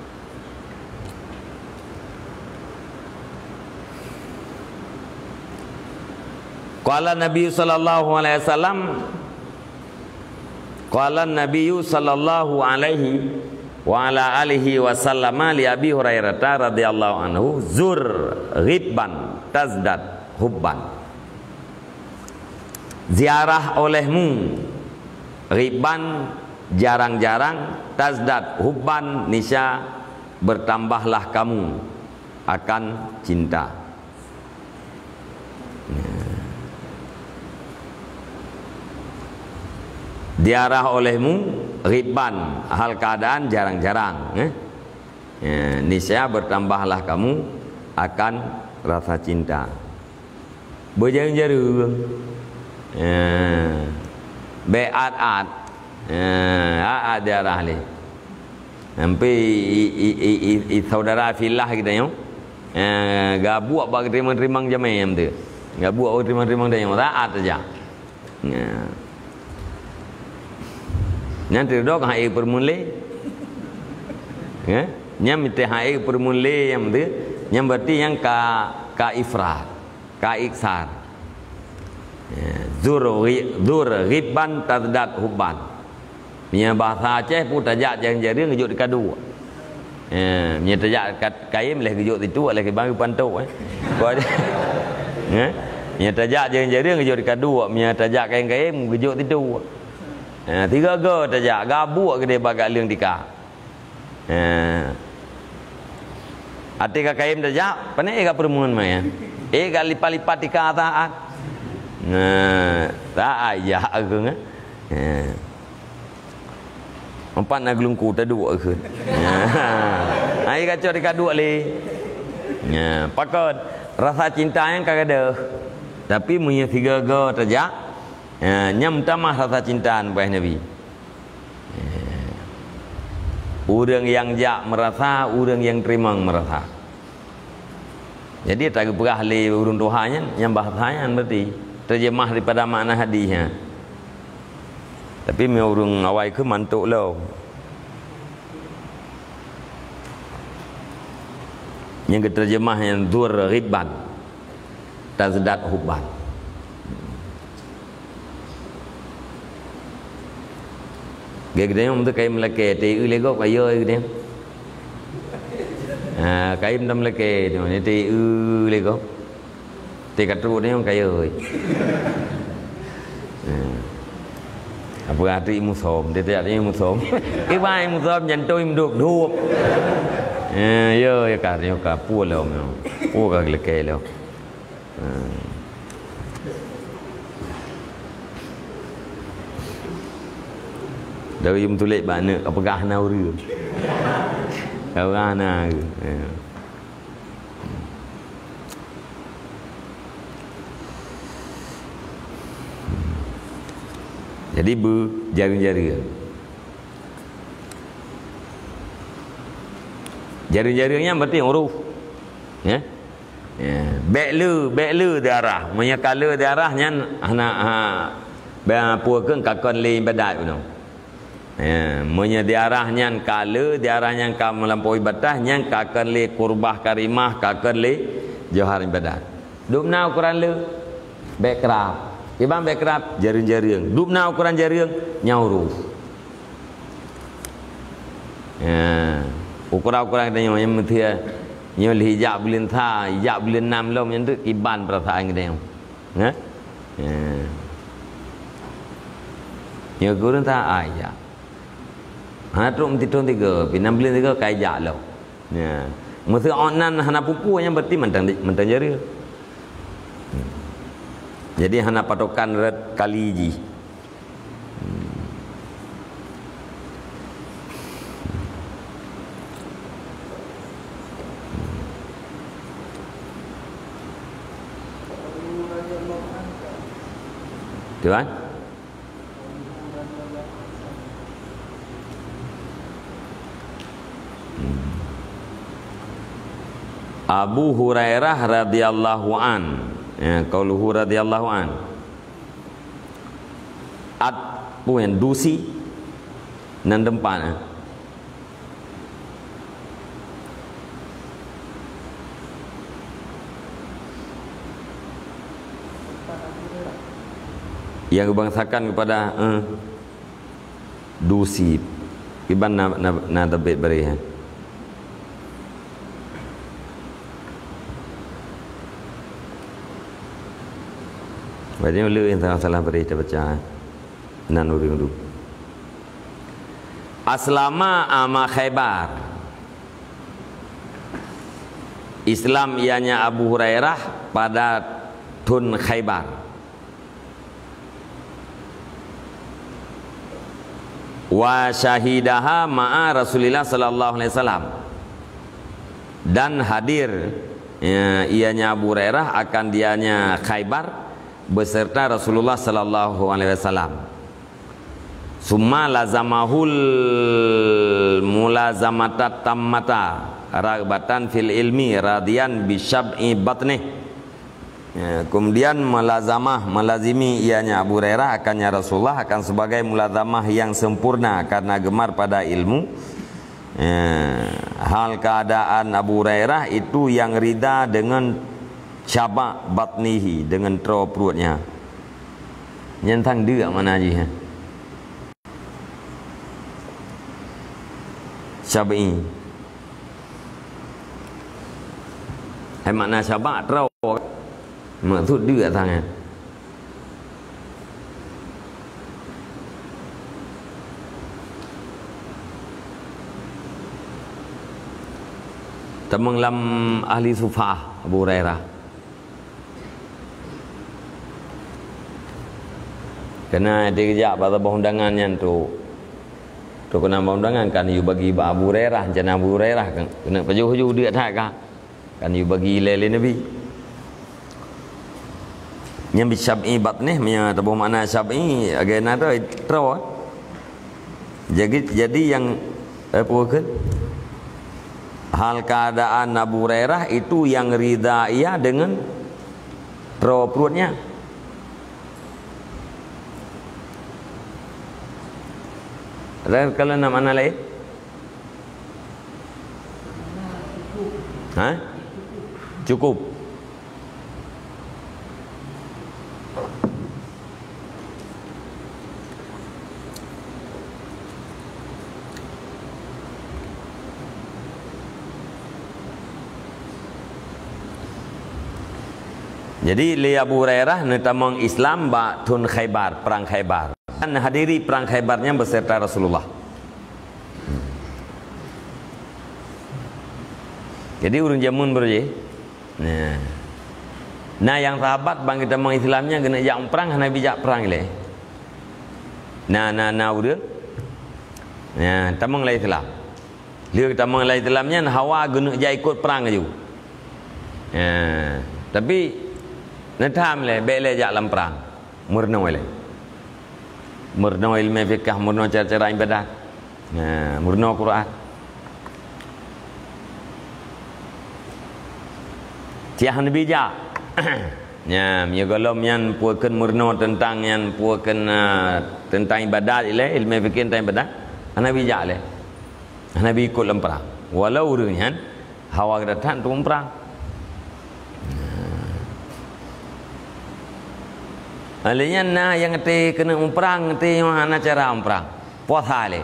Qala Nabi sallallahu alaihi wasallam, qala Nabi sallallahu alaihi wa ala alihi wasallama li Abi Hurairah radhiyallahu anhu, zur ghibban tazdad hubban. Ziarah olehmu ghibban jarang-jarang, tazdad hubban, niscaya bertambahlah kamu akan cinta. Ziarah olehmu ghibban, hal keadaan jarang-jarang, eh? Ya, niscaya bertambahlah kamu akan rasa cinta. Beujareueng-jareueng. Ya. Bék at-at. Ya, at-at ziarah lé. Sampai i, i, i, i, i saudara fillah kita nyoe, ya, gabuek bak teurimong-teurimong jamé nyang tu. Enggak buat orang teurimong-teurimong tanyoe, taat saja. Ya. Nyan teuridok han ék peurumoh lé. Ya. Nyan meusti han ék peurumoh lé nyang beutôi. Nyan berarti nyang ka, ka ifrat, ka iksar. Ya. Zur ghi-, zur ghibban tazdad hubban. Meunyoe bahasa Aceh pun tajak jareueng-jareueng geujok di kaduek. Eh, meunyoe tajak kat kayém lheueh geujok situ, lheueh kibang geupantok, eh. Ko-, eh? Meunyoe tajak jareueng-jareueng geujok di kaduek, meunyoe tajak kayém-kayém geujok situ. Eh, tiga go tajak, gabuek geudeh bak gak leueng tika. Eh. Até ka kayém tajak, pane ék ka peurumoh maya. Ék ka lipat-lipat tika taat. Nah, taat jak keu ngan. Eh. Empat na geulungku taduek kheun. Hai kacok dikaduek lé. Nya, pakon rasa cinta nyang ka gadôh. Tapi meunyoe sigoe-goe tajak, nya, nyan meutamah rasa cinta bak Nabi. Ureuëng nyang jak meurasa, ureuëng nyang teurimong meurasa. Jadi, tageupeugah lé ureuëng tuha nyan, nyang bahasa nyan berarti terjemah daripada makna hadis nyan. Tapi, meu ureuëng awai keu mantok lom. Nyang geuterjemah nyan zur ghibban, tazdad hubban. Geuh geutanyoe meunteuk kayém lakée, teu lé gob kayée geutanyoe. Ha, kayém tam lakée tu, ni teu lé gob. Teu ka trok tanyoe kayée. Ha. Apa hati musom, dia tak tanya musom. Ibai musom jantung mduk-duk. Ha, ya, ya ka, ya ka, pu lom. Pu ka lakée lom. Hmm. Dari yum tulék bak aneuk, ka peugah na ureuëng. Ka peugah na ureuëng. Ya. Jadi, beu jareueng-jareueng. Jareueng-jareueng nyan berarti huruf. Ya. Ya, bék le, bék le diarah. Meunyoe ka le diarah nyan hana, ha, ba, peue keuh ka kon lé ibadat bunoe. Ya, meunyoe diarah nyan ka le, diarah nyan ka meulampaui batas, nyan ka kon lé kurbah karimah, ka kon lé johar ibadat. Dubna ukoran le, bék krab. Kiban bék krab, jareueng-jareueng. Dubna ukoran jareueng, nyan huruf. Ya. Ukoran-ukoran geutanyoe nyang meuteue nyoe lheueh jak buleuen sa, jak buleuen nam lom nyan teuk kiban peurasaan geutanyoe. Nah? Ya. Nyoe gureueng sa ai jak. Hana trok meutitong tiga, pi nam buleuen tiga kai jak lom. Ya. Meuseu awak nan hana pupue nyan berarti mantong, mantong jareueng. Jadi hana patokan rot kali jih. Tuan? Abu Hurairah radhiyallahu an. Ya, qauluhu radhiyallahu an. At, pue, dusi nan teumpat, eh. Yang dibangsakan kepada, eh, dusi. Kiban na, na, na teubiet bari, eh. Berarti le nyang salah-salah bari tabaca, eh. Nan ureuëng tu. Aslama ama Khaybar. Islam ianya Abu Hurairah pada thon Khaybar. Wa syahidaha ma'a Rasulillah sallallahu alaihi wasallam. Dan hadir, ya, ianya Abu Hurairah akan dianya Khaybar beserta Rasulullah sallallahu alaihi wasallam. Summa lazamahul mulazamata tammata raghbatan fil ilmi radiyan bi syab'i batnih. Ya, kemudian mulazamah, melazimi ianya Abu Hurairah akan ya Rasulullah akan sebagai mulazamah yang sempurna karena gemar pada ilmu. Ya, hal keadaan Abu Hurairah itu yang rida dengan syaba' batnihi, dengan troe pruet nyan. Nyan tang deuk makna jih, ya. Syabi'i. Hai makna syaba' troe. Maksud deuk sangat. Tamong lam ahli sufah Abu Hurairah. Keunan di geujak bak saboh undangan nyan tu. Tu keunan bak undangan kan yue bagi bak Abu Hurairah, rencana Abu Hurairah kan keuneuk pajoh-joh deuk that ka. Kan yue bagi ilée lé Nabi. Nyan bi syab'i batnih, meunyoe taboh makna syab'i, lagée na tu, troe. Jadi, jadi yang, eh, apa ke? Hal keadaan Abu Hurairah itu yang rida ia dengan troe pruet nyan. Dan kalau na makna lain? Ha? Cukup. Jadi, lé Abu Hurairah neutamong Islam bak thon Khaibar, perang Khaibar. Dan hadiri perang Khaibar nyan beserta Rasulullah. Jadi, ureuëng jameun beureuji. Nah. Nah, nyang sahabat ban geutamong Islam nyan geuneuk jak prang, hana bijak prang ilée. Nah, nah, nah, ureuëng. Nah, tamong lam Islam. Lheueh tamong lam Islam nyan hawa geuneuk jak ikot prang laju. Nah, tapi neutham lé, bék lé jak lam prang. Meurunoe lé. Meurunoe ileumé fikah, meurunoe cara-cara ibadat. Nah, meurunoe Quran. Tiah Nabi jak. Nya, meunyoe gohlom nyan peue kheun meurunoe teuntang nyan, peue kheun, ah, teuntang ibadat ilée, ileumé fikih teuntang ibadat, hana bijak lé. Hana bi ikot lam prang. Walau ureuëng nyan hawa geuh that untuk muprang. Nah. Lé nyan na nyang até keuneuk muprang, até nyoe hana cara muprang. Puasa lé.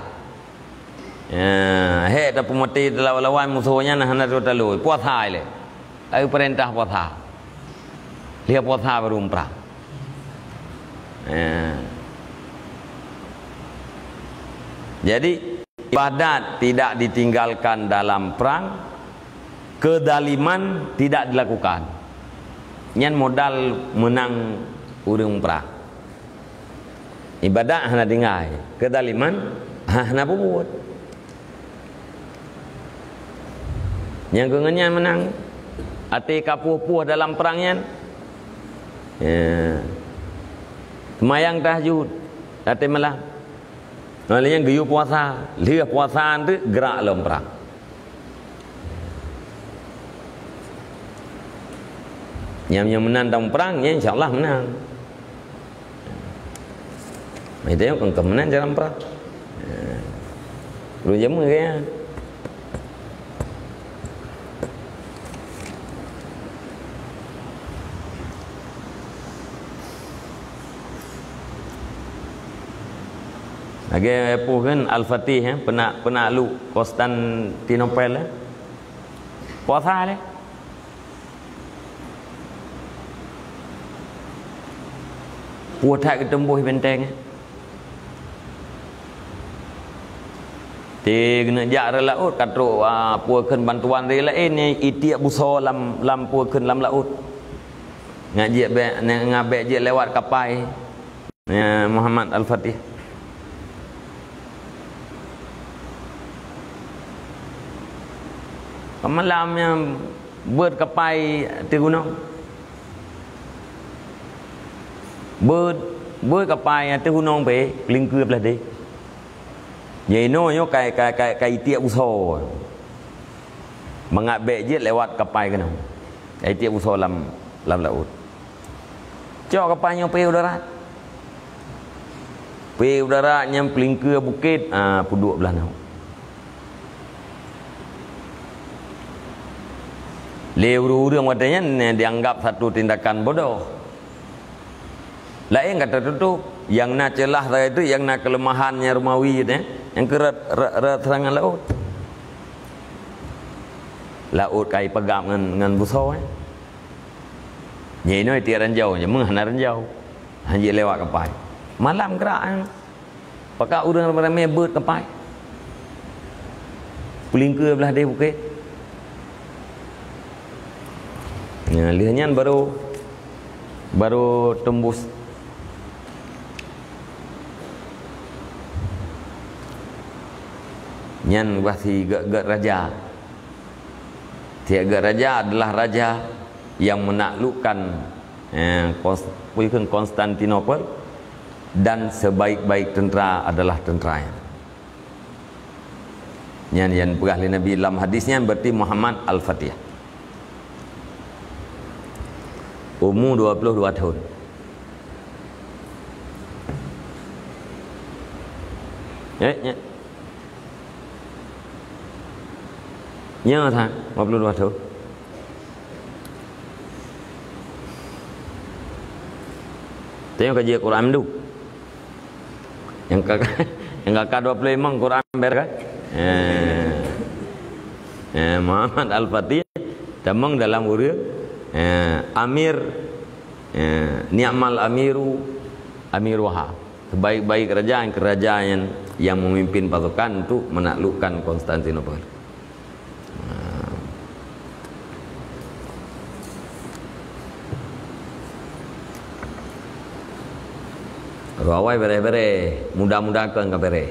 Ya, hék tapeumaté talawan-lawan musoh nyan hana talo-talo. Puasa lé. Ai peurintah puasa. Lheueh puasa baru muprang. Ya. Jadi, ibadat tidak ditinggalkan dalam perang, kezaliman tidak dilakukan. Nyan modal meunang ureuëng prang. Ibadat hana tinggai, kezaliman ha-, hana peubuet. Nyang keu ngon nyan meunang, até ka puih-puih dalam prang nyan. Ya. Seumayang tahajud, até malam. Ngon lheueh nyan geuyue puasa, lheueh puasa nyan teuk geurak lom prang. Nyang, nyang meunan dalam prang, nyan insya Allah meunang. Itu yang kon meunan dalam prang. Belum jameun kaya. Lagée peue kheun Al-Fatih, eh, peunak-, peunakluk Konstantinopel, eh. Puasa lé. Puih that geuteumboh benteng, eh. Ti geuneuk jak rot laôt, ka trok, ah, peue kheun bantuan dari laén, eh, itiek busoe lam, lam peue kheun lam laôt. Ngat jeuet bék, ngat bék jeuet lewat kapai. Ya, Muhammad Al-Fatih. Pemalam nyang beuet kapai ateueh gunong. Beuet, beuet kapai ateueh gunong pih, peulingkue blah deh. Nyoe inoe nyoe kai, kai, kai, kai tiek busoe. Mangat bék jeuet lewat kapai keunoe. Kai tiek busoe lam, lam laôt. Cok kapai nyoe pih u darat. Pih u darat nyang peulingkeue bukét, ah, peuduek blah nyoe. Lé ureuëng-ureuëng watée nyan dianggap satu tindakan bodoh. Laén ka teututup, nyang na ceulah sagai teuk, nyang na keuleumahan nyang rumawi teuh, nyang keu rot, rot, rot seurangan laôt. Laôt ka ipeugab ngon, ngon busoe. Nyan inoe tiek ranjau, jameun hana ranjau. Hanjeuet lewat kapai. Malam grak, eh. Pakat ureuëng ramé-ramé beuet kapai. Peulingkeue blah deh bukét. Nah, lheueh nyan baru, baru teumbus. Nyan bah si gét-gét raja. Tiek-tiek raja adalah raja yang menaklukkan, eh, Kons-, Konstantinopel, dan sebaik-baik tentera adalah tentera nyan. Nyan nyang peugah lé Nabi lam hadis nyan, berarti Muhammad Al-Fatih. Umur dua puluh dua tahun. Eh, nyan. Nyoe that, lima puluh dua tahun. Tengok kaji Quran dulu. Nyang ka, nyang ka dua puluh lima Quran ber kan? Eh. Eh, Muhammad Al-Fatih tamong dalam ureuëng, eh, amir, eh, ni'mal amiru, amiruha. Sebaik-baik raja, raja yang, yang memimpin pasukan untuk menaklukkan Konstantinopel. Ha. Ureuëng awai bereh-bereh, muda-muda kon ka bereh.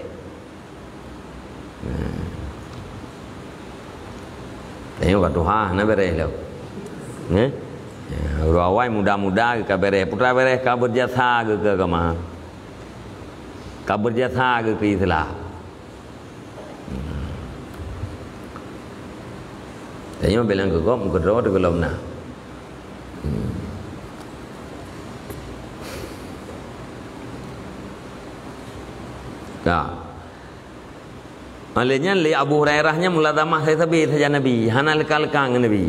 Ha. Tengok ka tuha, na bereh lom. Eh? Ya, ureuëng awai muda-muda ka bereh, putra bereh ka berjasa keu, keu agama. Ka berjasa keu, keu Islam. Hmm. Tanyoe bilang keu gob, meukeudroe teuh gohlom na. Hmm. Ka. Oleh nyan lé Abu Hurairah nyan mulazamah sabe-sabe sajan Nabi, hana leuka-leuka ngon Nabi.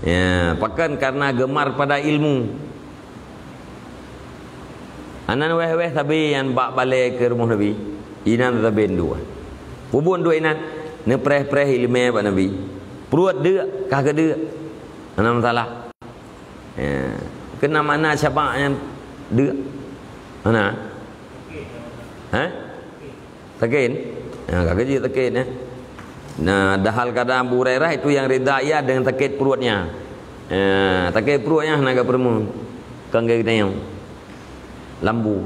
Ya, pakon? Karena gemar pada ilmu. Anan wéh-wéh sabe nyan bak balée keu rumoh Nabi. Inan sabe dua. Peubuet dua inan, neupreh-preh ileumé bak Nabi. Pruet deuk, kah keu deuk. Hana masalah. Ya. Keunan makna syabak nyan deuk. Hana? Ha? Sakét? Ha, ka keujeuet sakét, eh. Nah, dahal kata Abu Hurairah itu yang rida ia dengan sakét perutnya. Ha, sakét perutnya hana ka peurumoh. Kon geutanyoe. Lambu.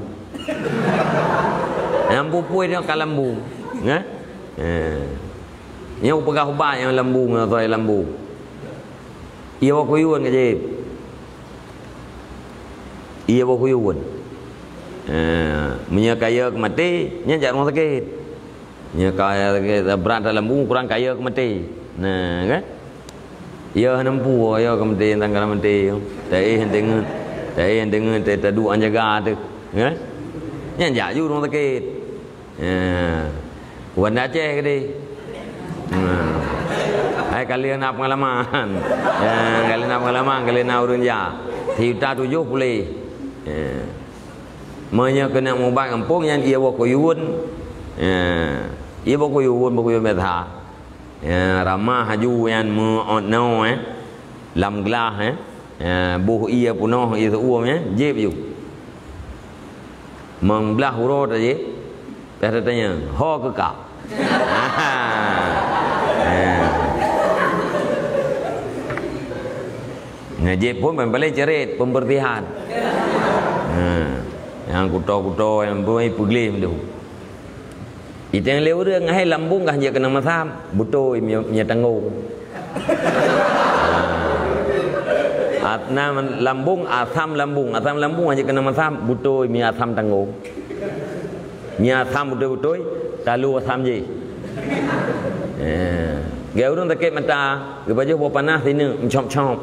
Nyang pupui nyoe ka lambu. Nah? Ha. Nyoe peugah ubat nyang lambu ngon asai lambu. Iya bak kuyueuen ka jép. Iya bak kuyueuen. Eh, meunyoe kayée keu maté, nyan jak rumoh sakét. Meunyoe kayée sakét brat that lambu, kurang kayée keu maté. Nah, kan? Iya hana mampu, iya keu maté, tangka maté. Taéh deungon, taéh deungon, ta-, taduek jaga teuh. Kan? Nyan jak ju rumoh sakét. Ya. Wan Aceh gede. Nah. Hai kalian na pengalaman. Ya, kalian na pengalaman, kalian na urun ja. Siuta tujuh pulih. Ya. Meunyoe keuneuk mubat gampông nyan iya bak kuyueuen. Ya. Iya bak kuyueuen, bak kuyueuen biasa. Ya, ramah aju nyan meu-, no, eh. Lam glah, eh. Ya, boh ie punoh ie seuuem, eh. Jép ju. Meublah uroe tajép, dah tatanya, "Ho keu ka?" Ha. Ngejép pun paling-paling ceret, pembersihan. Ha. Nyang kuto-kuto, nyang bui peugleh tu. Iteng lé ureueng, hai lambung kah jeuet keuneuk masam, beutôi mie, mie tanggong. Atna lambung, asam lambung. Asam lambung hana keuneuk masam, beutôi mie asam tanggong. Mie asam beutôi-beutôi, talu asam jih. Eh, gaya ureueng sakét mata, geupajoh boh panah sineuk, meucop-cop.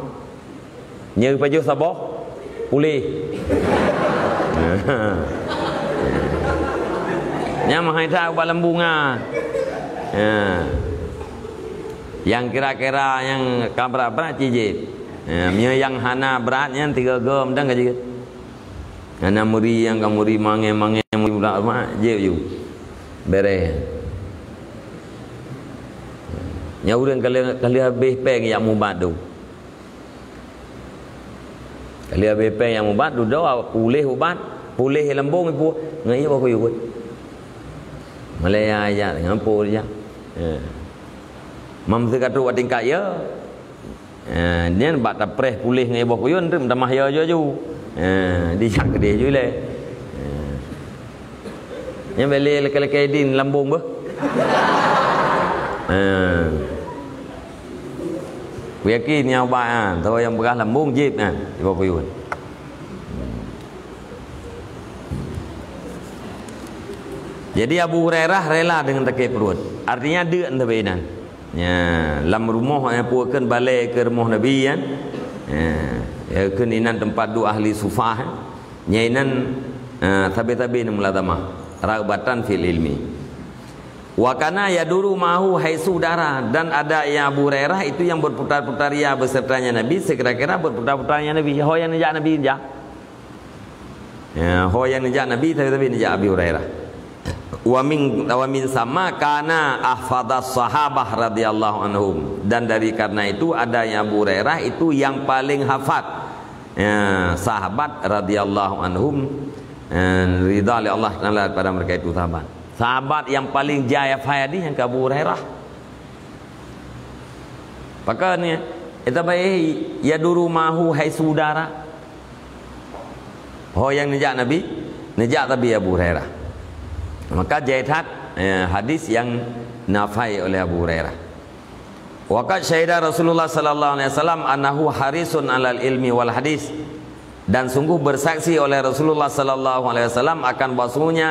Nyoe geupajoh saboh, Puléh. Nyan meuhai that ubat lambung nyan. Ha. Nyang kira-kira nyang ka brat-brat cit jép. Ha, meunyoe nyang hana brat nyan tiga gom dan ka jeuet. Hana muri nyang ka muri mangé-mangé muri brat-brat jép ju. Beres. Nyan ureueng kali, kali habéh péng jak mubat tu. Kali habéh péng jak mubat, dudoe puléh ubat, puléh lambung ipu, ngon ié boh kuyuet. Malée ya, ya, ngampo ya. Ya. Mam seukatu bak tingkat ya. Ya, nyan bak tapreh puléh ngon ié boh kuyuet, tamah ya ju-ju. Ya, dijak keudeh ju lé. Ya. Nyan bèk lé lakèe-lakèe idin lambung beuh. Ha. Kuyakin nyan ubat nyan, teuh nyang peugah lambung jép nyan, ié boh kuyuet. Jadi Abu Hurairah rela deungon sakét pruet. Artinya deuk teuh bak inan. Ya, lam rumoh, eh, peue kheun balèe keu rumoh Nabi nyan. Ya, ya kheun inan teumpat duek ahli sufah, eh. Nyan inan, eh, sabe-sabe neumulazamah, raghbatan fil ilmi. Wa kana yaduru ma'ahu haitsu dara, dan ada ya Abu Hurairah itu yang berputar-putar ya besertanya Nabi, sekira-kira berputar-putarnya Nabi. Ho nyang neujak Nabi jak. Ya, ho nyang neujak Nabi, tapi, tapi neujak Abi Hurairah. Wa min, wa min sama kana ahfadas sahabah radhiyallahu anhum. Dan dari karena itu ada yang Abu Hurairah itu yang paling hafat. Ya, sahabat radhiyallahu anhum, eh, ridha oleh Allah Taala kepada mereka itu sahabat. Sahabat yang paling jaya fayadi yang ke Abu Hurairah. Pakon ya, itu baik yaduru ma'ahu haitsu dara. Ho nyang neujak Nabi, neujak Nabi Abu Hurairah. Maka jai that, eh, hadis yang nafai oleh Abu Hurairah. Wa qad syahida Rasulullah sallallahu alaihi wasallam annahu harisun alal ilmi wal hadis. Dan sungguh bersaksi oleh Rasulullah sallallahu alaihi wasallam akan bahwasanya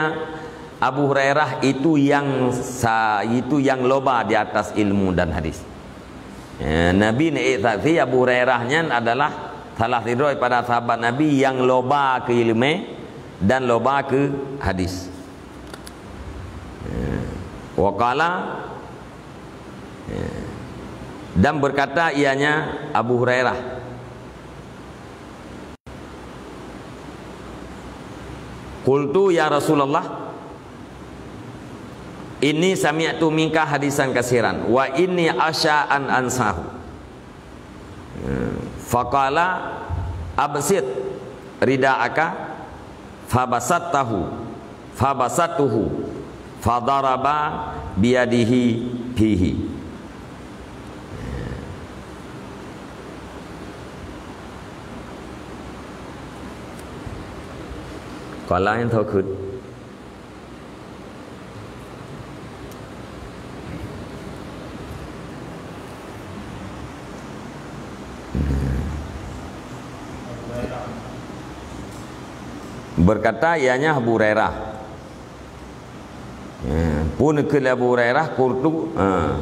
Abu Hurairah itu yang sa-, itu yang loba di atas ilmu dan hadis. Ya, Nabi neuék saksi Abu Hurairah nyan adalah salah sidroe pada sahabat Nabi yang loba keu ileumé dan loba keu hadis. Ya. Wa qala, ya. Dan berkata ianya Abu Hurairah, "Qultu ya Rasulullah, inni sami'tu minka hadisan katsiran, wa inni akhsya an ansahu." Faqala, "Absit rida'aka." Fabasattahu, fabasattuhu, fadaraba biyadihi fihi. Qala, nyang teukeut. Berkata ianya Abu Hurairah. Ya, peue kheun lé Abu Hurairah, qultu, ha.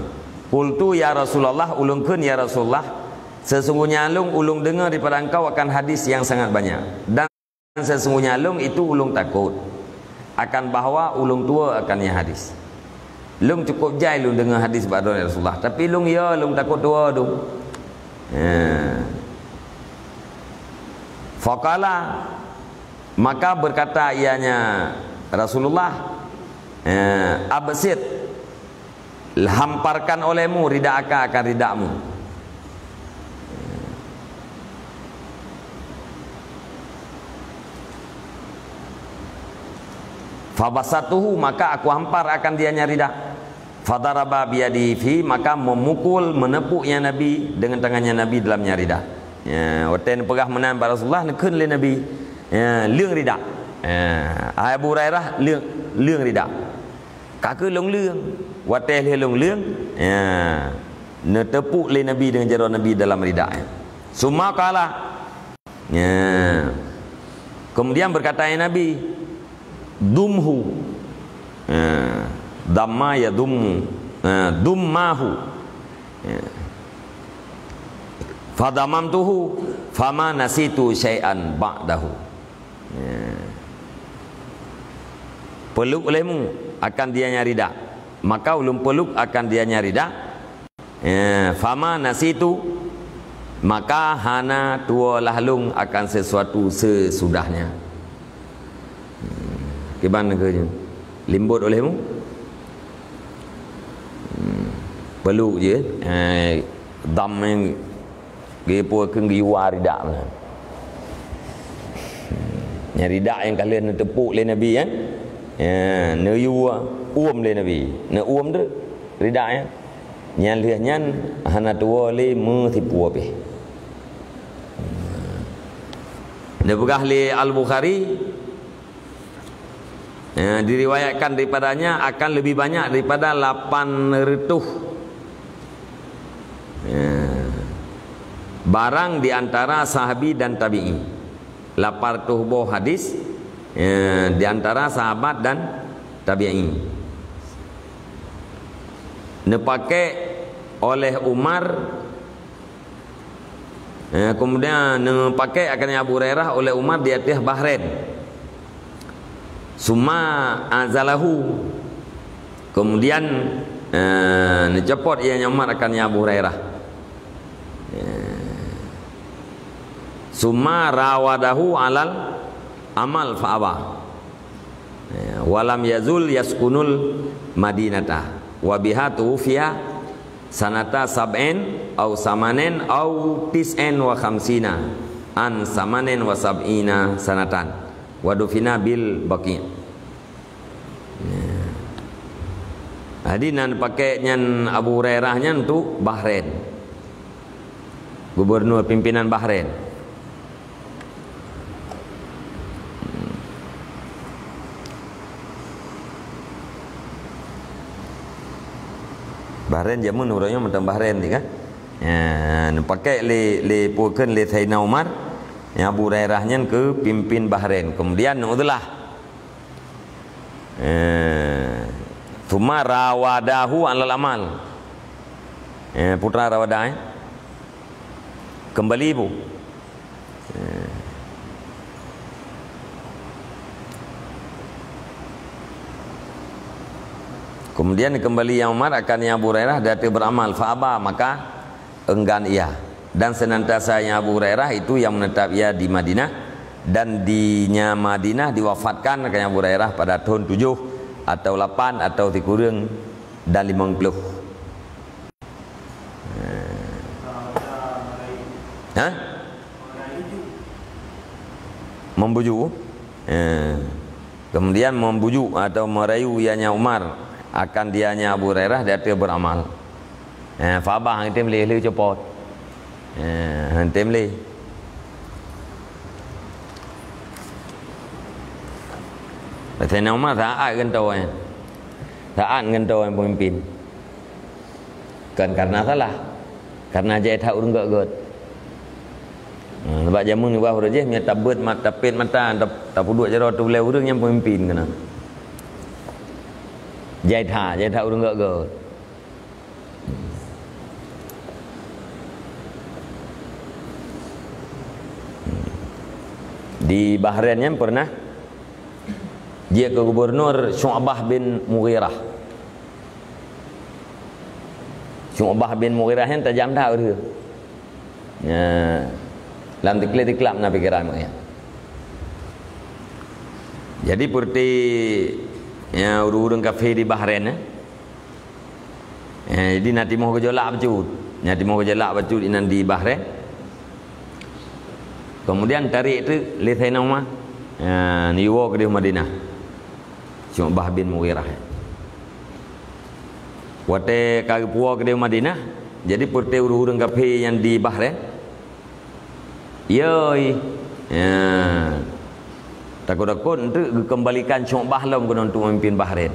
Qultu, "Ya Rasulullah," ulôn kheun, "Ya Rasulullah, sesungguhnya lôn, ulôn deungoe daripada engkau akan hadis yang sangat banyak. Dan sesungguhnya lôn itu ulôn takot akan bahwa ulôn tuwo akan nyan hadis. Lôn cukup jai lôn deungoe hadis bak droe, ya Rasulullah, tapi lôn, ya, lôn takot tuwo lôn." Ya. Faqala, maka berkata ianya Rasulullah, eh, "Absit, hamparkan olehmu rida'aka akan ridakmu." Fabasattuhu, maka aku hampar akan dianya rida. Fadaraba biyadihi fi, maka memukul, menepuknya Nabi dengan tangannya Nabi dalamnya rida. Ya, watée neupeugah meunan bak Rasulullah, neukheun lé Nabi, ya, "Leueng rida." Ya, hai Abu Hurairah, leueng, leueng rida. Ka keu lôn leueng. Watée lheueh lôn leueng, ya, neutepuk lé Nabi dengan jaroe Nabi dalam rida. Summa qala, ya. Kemudian berkata Nabi, "Dumhu." Ya. Damma yadummu. Ya. Dummahu. Ya. Fadamamtuhu. "Fama nasitu syai'an ba'dahu." Ya. Peluk olehmu akan dia nyang ridak. Maka ulôn peluk akan dia nyang ridak. Ya, "Fama nasitu," maka hana tuwoe lah lôn akan sesuatu sesudahnya. Hmm, kiban keu nyoe? Limbot olehmu? Hmm, peluk je. Eh, dam yang geupeu keu geuyue ridak meunan. Hmm, nyang ridak nyang ka lheueh neuteupeuk lé Nabi, kan? Ya, neuyue uem lé Nabi. Neuuem tu ridak, ya. Nyang lheueh nyan hana tuwoe lé meusipue pih. Neupeugah lé Al-Bukhari, ya, diriwayatkan daripadanya akan lebih banyak daripada lapan reutôh, ya, barang di antara sahabi dan tabi'i. Lapan reutôh boh hadis, ya, di antara sahabat dan tabi'i. Neupakék oleh Umar, eh, kemudian neupakék akan Abu Hurairah oleh Umar di ateueh bahren. Summa azalahu. Kemudian, eh, neucopot ia Umar akan Abu Hurairah. Eh, summa rawadahu alal amal fa aba. Ya, walam yazul yaskunul Madinata. Wa biha tuwufiya sanata sab'in au samanin au tis'in wa khamsina an samanin wa sab'ina sanatan. Wa dufina bil Baqi'. Ya. Jadi nan pakék nyan Abu Hurairah nyan tu Bahrain. Gubernur pimpinan Bahrain. Bahrain jameun uroe nyoe mantong Bahrain teuh kan. Ya, neupakék lé, lé peue kheun lé Saidina Umar, nyang Abu Hurairah nyan keu pimpin Bahrain. Kemudian neuudlah. Eh, tsumma rawadahu alal amal. Eh, putra rawada, eh. Kembali, Bu. Eh. Kemudian kembali nyang Umar akan nyang Abu Hurairah dan beramal. Fa aba, maka enggan ia. Dan senantiasa nyang Abu Hurairah itu yang menetap ia di Madinah, dan di nya Madinah diwafatkan akan nyang Abu Hurairah pada tahun tujuh atau lapan atau sikureueng dan limong puluh. Ha? Membujuk. Eh. Kemudian membujuk atau merayu ianya Umar akan dianya Abu Hurairah di ateueh beramal. Eh, fa aba, han tem lé, lé copot. Eh, han tem lé. Saidina Umar saát gantoe, eh. Saát gantoe pemimpin. Kon karena salah, karena jai that ureuëng gét-gét. Ha, sabab jameun ubah uroe jih, meunyo tabeuet ma-, tapet mata, tap-, tapeuduek jaroe teuh ulée ureuëng nyang peumimpin keunan. Jai that, jai that ureuëng gét-gét. Di Bahrain nyan pernah jeuet keu gubernur Syu'bah bin Mughirah. Syu'bah bin Mughirah nyan tajam that ureuëng. Ya, lam tikli-tiklap na pikiran mak ya. Jadi, peureuti, ya, ureuëng-ureuëng kafé di Bahrain, ya. Eh, jadi na timoh geujolak bacut. Na timoh geujolak bacut inan di Bahrain. Kemudian tarék teuk lé Saidina Umar. Ya, neuwoe keudeh Madinah. Syu'bah bin Mughirah. Watée ka geupuwoe keudeh Madinah, jadi peureuti ureuëng-ureuëng kafé nyang di Bahrain, yoi, ya, takot-takot enteuk geukeumbalikan Syu'bah lom keunoe untuk memimpin Bahrain.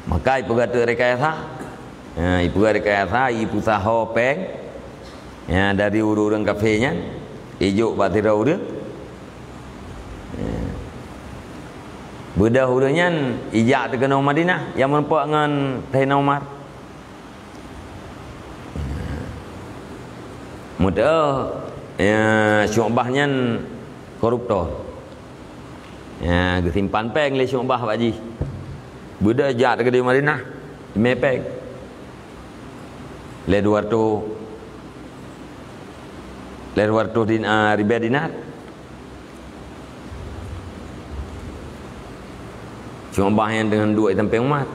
Maka ipeugah teuk rekayasa, ya, ipeugah rekayasa, ipeusaho péng, ya, dari ureuëng-ureuëng kafé nyan, ijok bak sidroe ureuëng. Ya. Beudôh ureuëng nyan ijak teuh keunoe Madinah, nyang meurumpok ngon Saidina Umar. Meuteuk, Ya, Syu'bah nyan koruptor. Ya, geusimpan péng lé Syu'bah bak jih. Beudôh jak teukeudi Madinah, mé péng. Lé dua reutôh, lé dua reutôh din-, ah, ribée dinar. Syu'bah nyan deungon duek sampéng umat.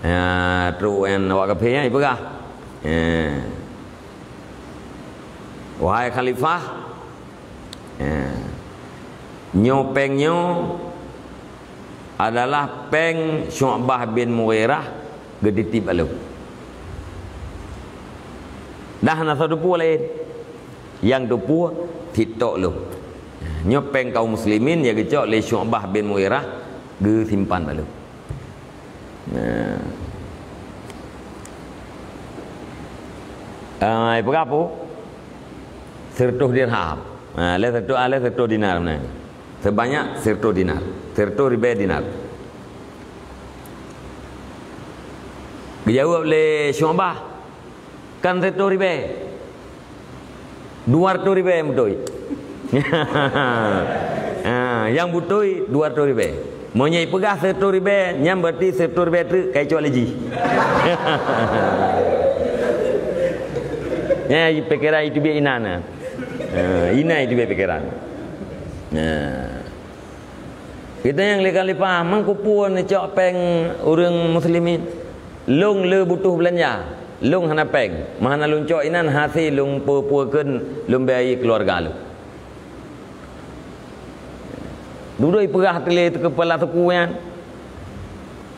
Ya, trok nyan awak kafé nyan jipeugah, ya, "Wahai khalifah, ya, nyoe péng nyoe adalah péng Syu'bah bin Mughirah geutitip bak lôn. Dah hana soe teupeue laén. Nyang teupeue, titok lôn. Nyoe péng kaum muslimin nyang geucok lé Syu'bah bin Mughirah geusimpan bak lôn." Nah. Ah, peugah peue? Seureutôh dirham. Ah, lé seureutôh, ah, lé seureutôh dinar meunan. Seubanyak seureutôh dinar. Seureutôh ribée dinar. Geujaweueb lé Syu'bah, "Kan seureutôh ribée. Dua reutôh ribée nyang beutôi." Ha, nyang beutôi dua reutôh ribée. Meunyoe jipeugah seureutôh ribée, nyan berarti seureutôh ribée treuk ka jicok lé jih. Nyan pikiran jiteubiet inan na. Ha, inan jiteubiet pikiran. Nah. Geutanyoe lé khalifah, "Man keupeue neucok péng ureuëng muslimin? Lôn le butoh beulanja, lôn hana péng. Meuhana lôn cok inan, hasé lôn peu-peu kheun lôn bri keuluwarga lôn." Dudoe peugah teuh lé keupeula suku nyan,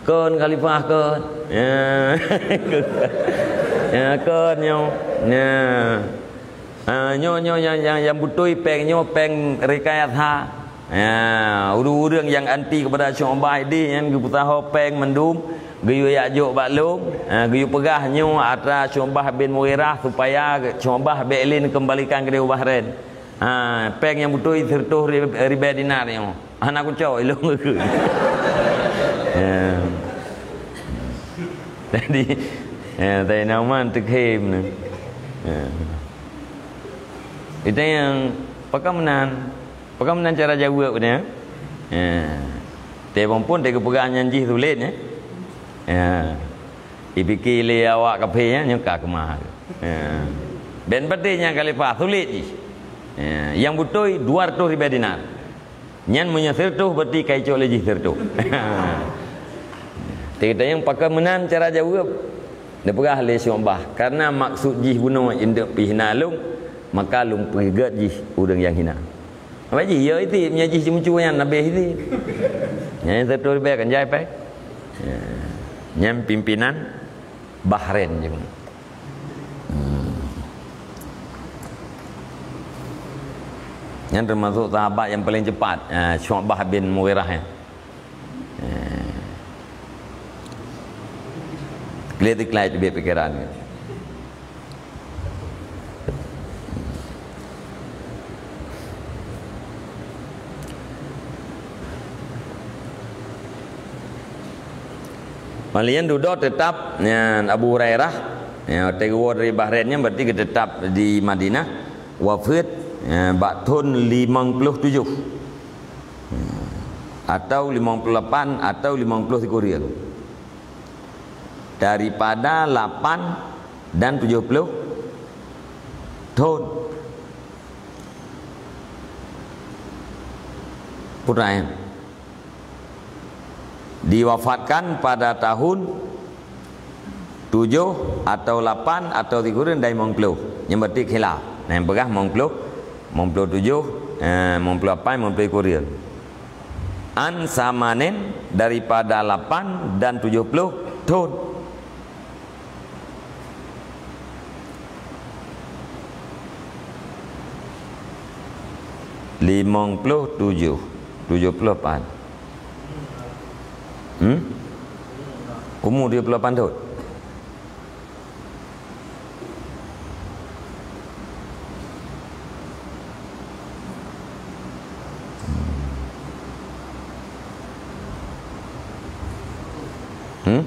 "Kon khalifah kon." Ya. Ya, kon nyoe. Ya. Ah, nyoe, nyoe nyang, nyang, nyang beutôi péng nyoe péng rekayasa. Ya, ureuëng-ureuëng nyang anti keupada Syu'bah idéh nyan geupeusaho péng mandum, geuyue jak jok bak lôn, ha, geuyue peugah nyoe atra Syu'bah bin Mughirah supaya Syu'bah bék lé neukeumbalikan keudéh u Bahrain. Ha, péng nyang beutôi seureutôh ri-, ribée dinar nyoe. Hana kucok, ilôn geukheun. Ya. Jadi, ya, Saidina Umar teukhém nyan. Ya. Geutanyoe pakon meunan, pakon meunan cara jaweueb nyan? Ya. Teuh phon-phon teuh geupeugah nyan jih sulet, ya. Ya. Jipike lé awak kafé nyan, nyoe ka keumah. Ya. Bék patéh nyan khalifah, sulet jih. Ya. Nyang beutôi dua reutôh ribée dinar. Nyan meunyoe seureutôh, berarti ka jicok lé jih seureutôh. Teuh geutanyoe pakon meunan cara jaweueb? Neupeugah lé Syu'bah, "Kareuna maksud jih bunoe indak pih na lôn, maka lôn peugét jih ureuëng nyang hina." Apa jih? Ya, itu, meunyoe jih ceumeucue nyan, habéh itu. Nyan seureutôh ribée kan jai péng. Ya. Nyan pimpinan Bahrain jih. Hmm. Nyan teumasok sahabat nyang paleng cepat, ah, Syu'bah bin Mughirah nyan. Eh. Klik-klik teubiet pikeran. Malian dudoe teutap nyan Abu Hurairah, ya, watée geuwoe dari Bahrain nyan berarti geuteutap di Madinah, wafeuet, ya, bak thon limong ploh tujoh. Atau limong ploh lapan atau limong ploh sikureueng. Daripada lapan dan tujoh ploh thon. Putra, ya. Diwafatkan pada tahun tujoh atau lapan atau sikureueng dari limong ploh. Nyang berarti khilaf. Nah, nyang peugah limong ploh, limong ploh tujoh, eh, limong ploh lapan, limong ploh sikureueng. An samanin daripada lapan dan tujoh ploh thon. Limong ploh tujoh, tujoh ploh lapan. Hmm? Umu tujoh ploh lapan thon. Hmm?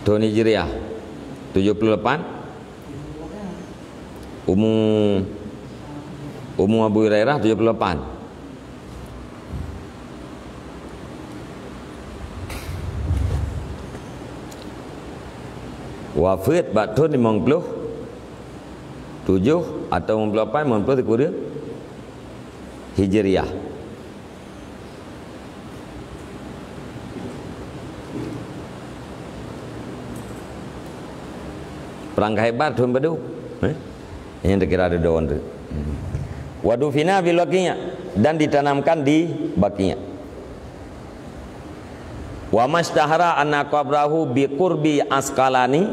Thon Hijriah tujuh puluh lapan. Umu, umu Abu Hurairah tujuh puluh lapan. Wafeuet bak thon limong ploh tujoh atau limong ploh lapan, limong ploh sikureueng Hijriah. Perang Khaybar thon padum, eh? Nyang teukira dudoe tu. Wa dufina bil Baqi', dan ditanamkan di Baqi'. Wa mashtahara anna qabrahu bi qurbi Asqalani,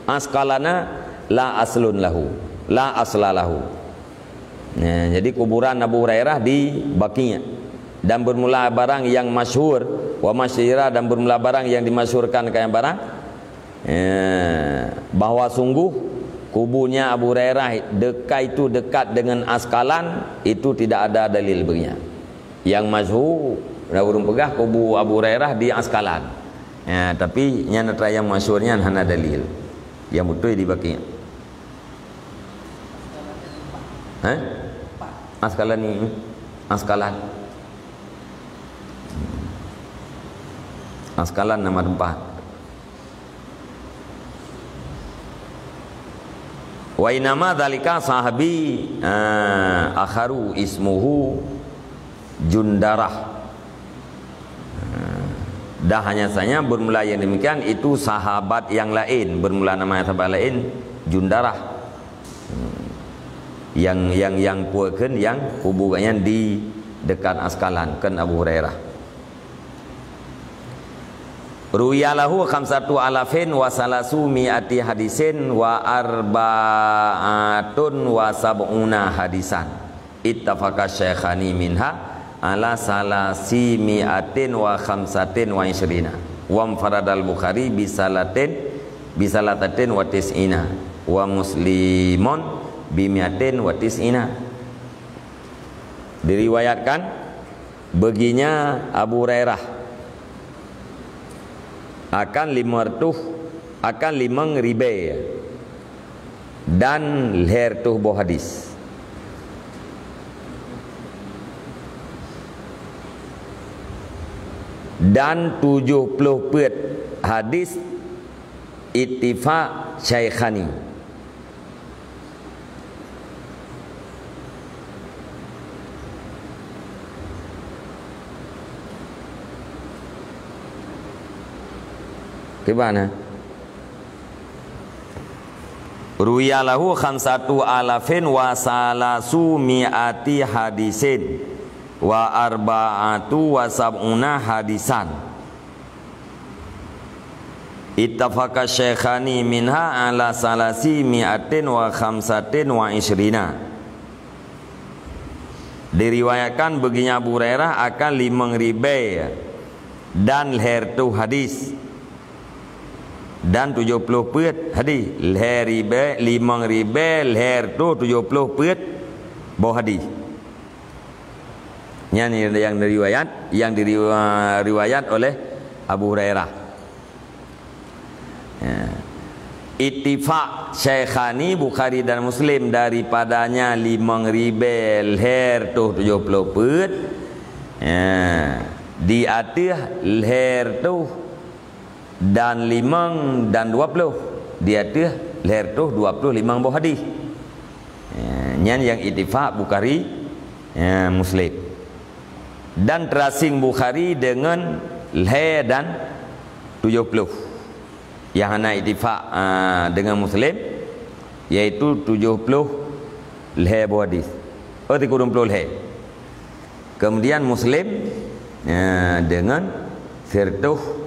Asqalana la aslun lahu, la asla lahu. Nah, jadi kuburan Abu Hurairah di Baqi'. Dan bermula barang yang masyhur, wa mashtahara, dan bermula barang yang dimasyhurkan kaya barang, eh, bahwa sungguh kubunya Abu Hurairah deka-, itu dekat dengan Asqalan, itu tidak ada dalil baginya. Yang masyhur, ureuëng peugah kubu Abu Hurairah di Asqalan. Ya, tapi nyan atra yang masyhur nyan hana dalil. Yang beutôi di Baqi'. Hah? Asqalani. Asqalan. Asqalan nama tempat. Wa inama dzalika sahabi, ah, akharu ismuhu Jundarah. Ah, dah hanya saja bermula yang demikian itu sahabat yang lain, bermula nama sahabat lain Jundarah. Hmm. Yang, yang, yang kuakheun yang kubu gobnyan di dekat Asqalan, kheun Abu Hurairah. Ruwiya lahu khamsatu alafin wa salasu mi'ati hadisin wa arba'atun wa sab'una hadisan. Ittafaqa syaikhani minha ala salasi mi'atin wa khamsatin wa isyrina. Wa anfaradal Bukhari bisalatin, bisalasatin wa tis'ina. Wa Muslimun bimi'atin wa tis'ina. Diriwayatkan baginya Abu Hurairah akan lima reutôh, akan limong ribèe dan lhèe reutôh boh hadis. Dan tujoh ploh peuet hadis ittifaq syaikhani. Kiban, eh? Ruwiya lahu khamsatu alafin wa salasu mi'ati hadisin wa arba'atu wa sab'una hadisan. Ittafaqa syaikhani minha ala salasi mi'atin wa khamsatin wa isyrina. Diriwayatkan baginya Abu Hurairah akan limong ribèe dan lhèe reutôh hadis. Dan tujoh ploh peuet hadis. Lhèe ribèe, limong ribèe, lhèe reutôh tujoh ploh peuet boh hadis. Nyan yang riwayat, yang diriwa-, riwayat oleh Abu Hurairah. Ya. Ittifaq Syaikhani Bukhari dan Muslim daripadanya limong ribèe lhèe reutôh tujoh ploh peuet. Ya. Di ateueh lhèe reutôh dan limong dan dua ploh. Di ateueh lhèe reutôh dua ploh limong boh hadis. Ya, nyan nyang ittifaq Bukhari, ya, Muslim. Dan terasing Bukhari dengan lhèe dan tujoh ploh. Nyang hana ittifaq, ah, dengan Muslim, yaitu tujoh ploh lhèe boh hadis. Oh, sikureueng ploh lhèe. Kemudian Muslim, ya, dengan sireutôh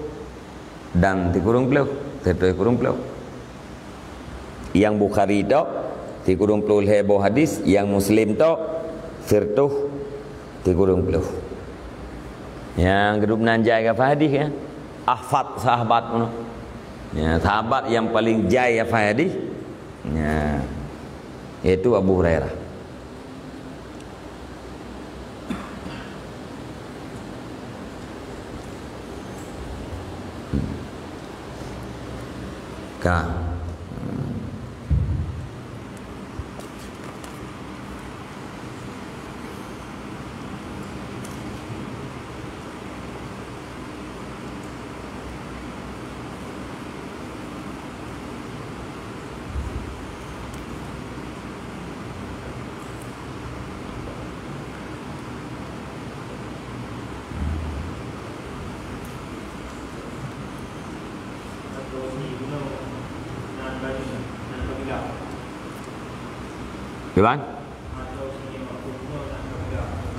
dan sikureueng ploh, sireutôh sikureueng ploh. Nyang Bukhari tok sikureueng ploh lhèe boh hadis, nyang Muslim tok sireutôh sikureueng ploh. Nyang keudroe nan jai hafai hadis, ya. Ahfad sahabat, ya, sahabat yang paling jai hafai hadis, ya, yaitu Abu Hurairah. Ya. Gimana?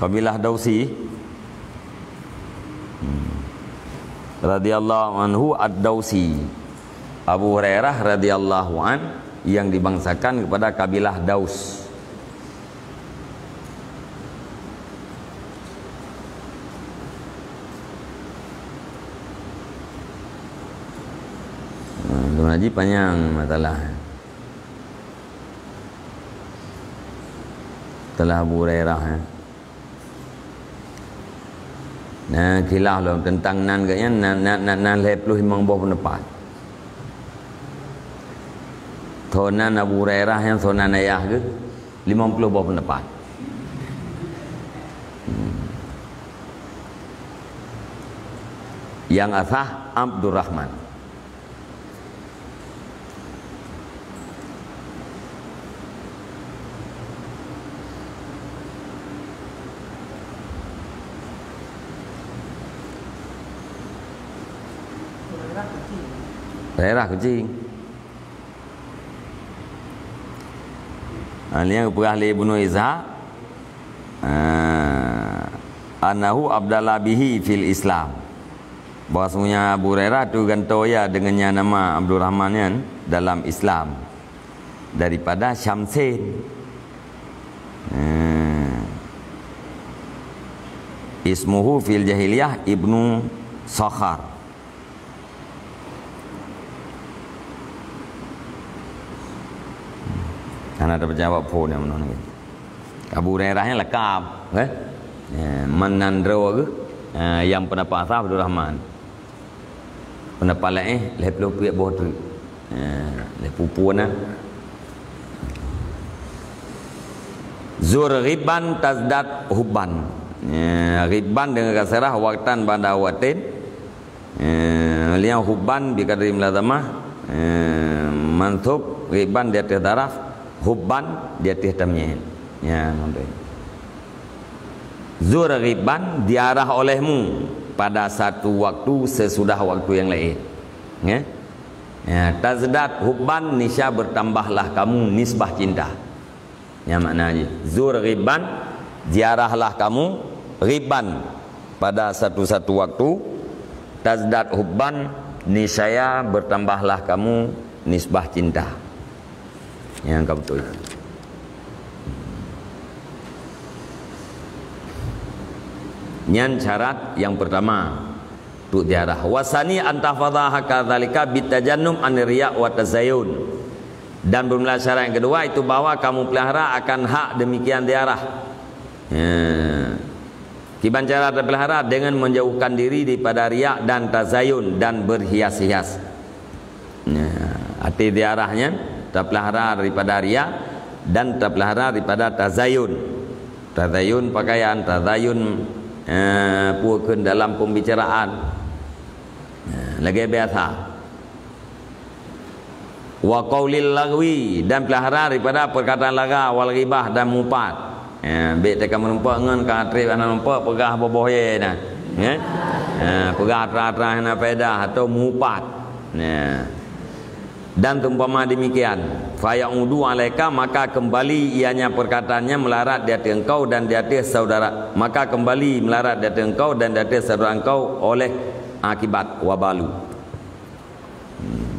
Kabilah Dausi. Hmm. Radhiyallahu anhu Ad-Dausi. Abu Hurairah radhiyallahu an yang dibangsakan kepada kabilah Daus. Nah, lôn haji panyang masalah. Masalah Abu Hurairah, eh. Nah, khilaf lom teuntang nan geuh nyan, nan, nan, nan, nan lhèe ploh limong boh peundapat. Soe nan Abu Hurairah nyan, soe nan ayah geuh, limong ploh boh peundapat. Hmm. Nyang asah Abdurrahman. Daerah Kuching. Ha, nyang geupeugah lé Ibnu Ishaq, ha, annahu abdala bihi fil Islam. Bahwasanya Abu Hurairah tu gantoe ya dengan nyang nama Abdurrahman nyan dalam Islam daripada Syamsin. Hmm. Ismuhu fil jahiliyah Ibnu Sakhar. Hana tapeucaya awak phon nyang meunan lagèe. Abu Hurairah nyan lakab, eh? Ya, meunan droe geuh, eh, nyang peundapat asah Abdurrahman. Peundapat laén, lhèe ploh peuet boh treuk. Eh, lhèe peuet na. Zur ghibban tazdad hubban. Ya, ghibban dengan kasrah waqtan ba'da waqtin. Eh, liang hubban bi qadri mulazamah, eh, mansub ghibban di ateueh zaraf, hubban di ateueh tamyiz. Ya, ngontoi. Zur ghibban, ziarah olehmu pada satu waktu sesudah waktu yang lain. Ya. Ya, tazdad hubban, niscaya bertambahlah kamu nisbah cinta. Nyan makna jih. Zur ghibban, ziarahlah kamu, ghibban, pada satu-satu waktu, tazdad hubban, niscaya bertambahlah kamu nisbah cinta. Nyang ka beutôi. Nyan syarat nyang pertama. Untuk ziarah. Wasani an tahfaza hakadzalika bitajannub an riya wa tazayun. Dan bermula syarat yang kedua itu bahwa kamu pelihara akan hak demikian ziarah. Ya. Kiban cara terpelihara dengan menjauhkan diri daripada riya dan tazayun dan berhias-hias. Nah, arti ziarah nyan tapelihara daripada riya dan tapelihara daripada tazayun. Tazayun pakaian, tazayun, eh, peue kheun dalam pembicaraan. Nah, lagèe biasa. Wa qaulil lagwi, dan pelihara daripada perkataan lagha, wal ghibah, dan mupat. Ya, bèk teuka meurumpok ngon ka trép hana meurumpok peugah boh-boh ye na. Ya? Ha, peugah atra-atra hana faedah atau mupat. Ya. Dan seumpama demikian, fayaudu alaika, maka kembali ianya perkataannya melarat di ateueh engkau dan di ateueh saudara, maka kembali melarat di ateueh engkau dan di ateueh saudara engkau oleh akibat wabalu. Hmm.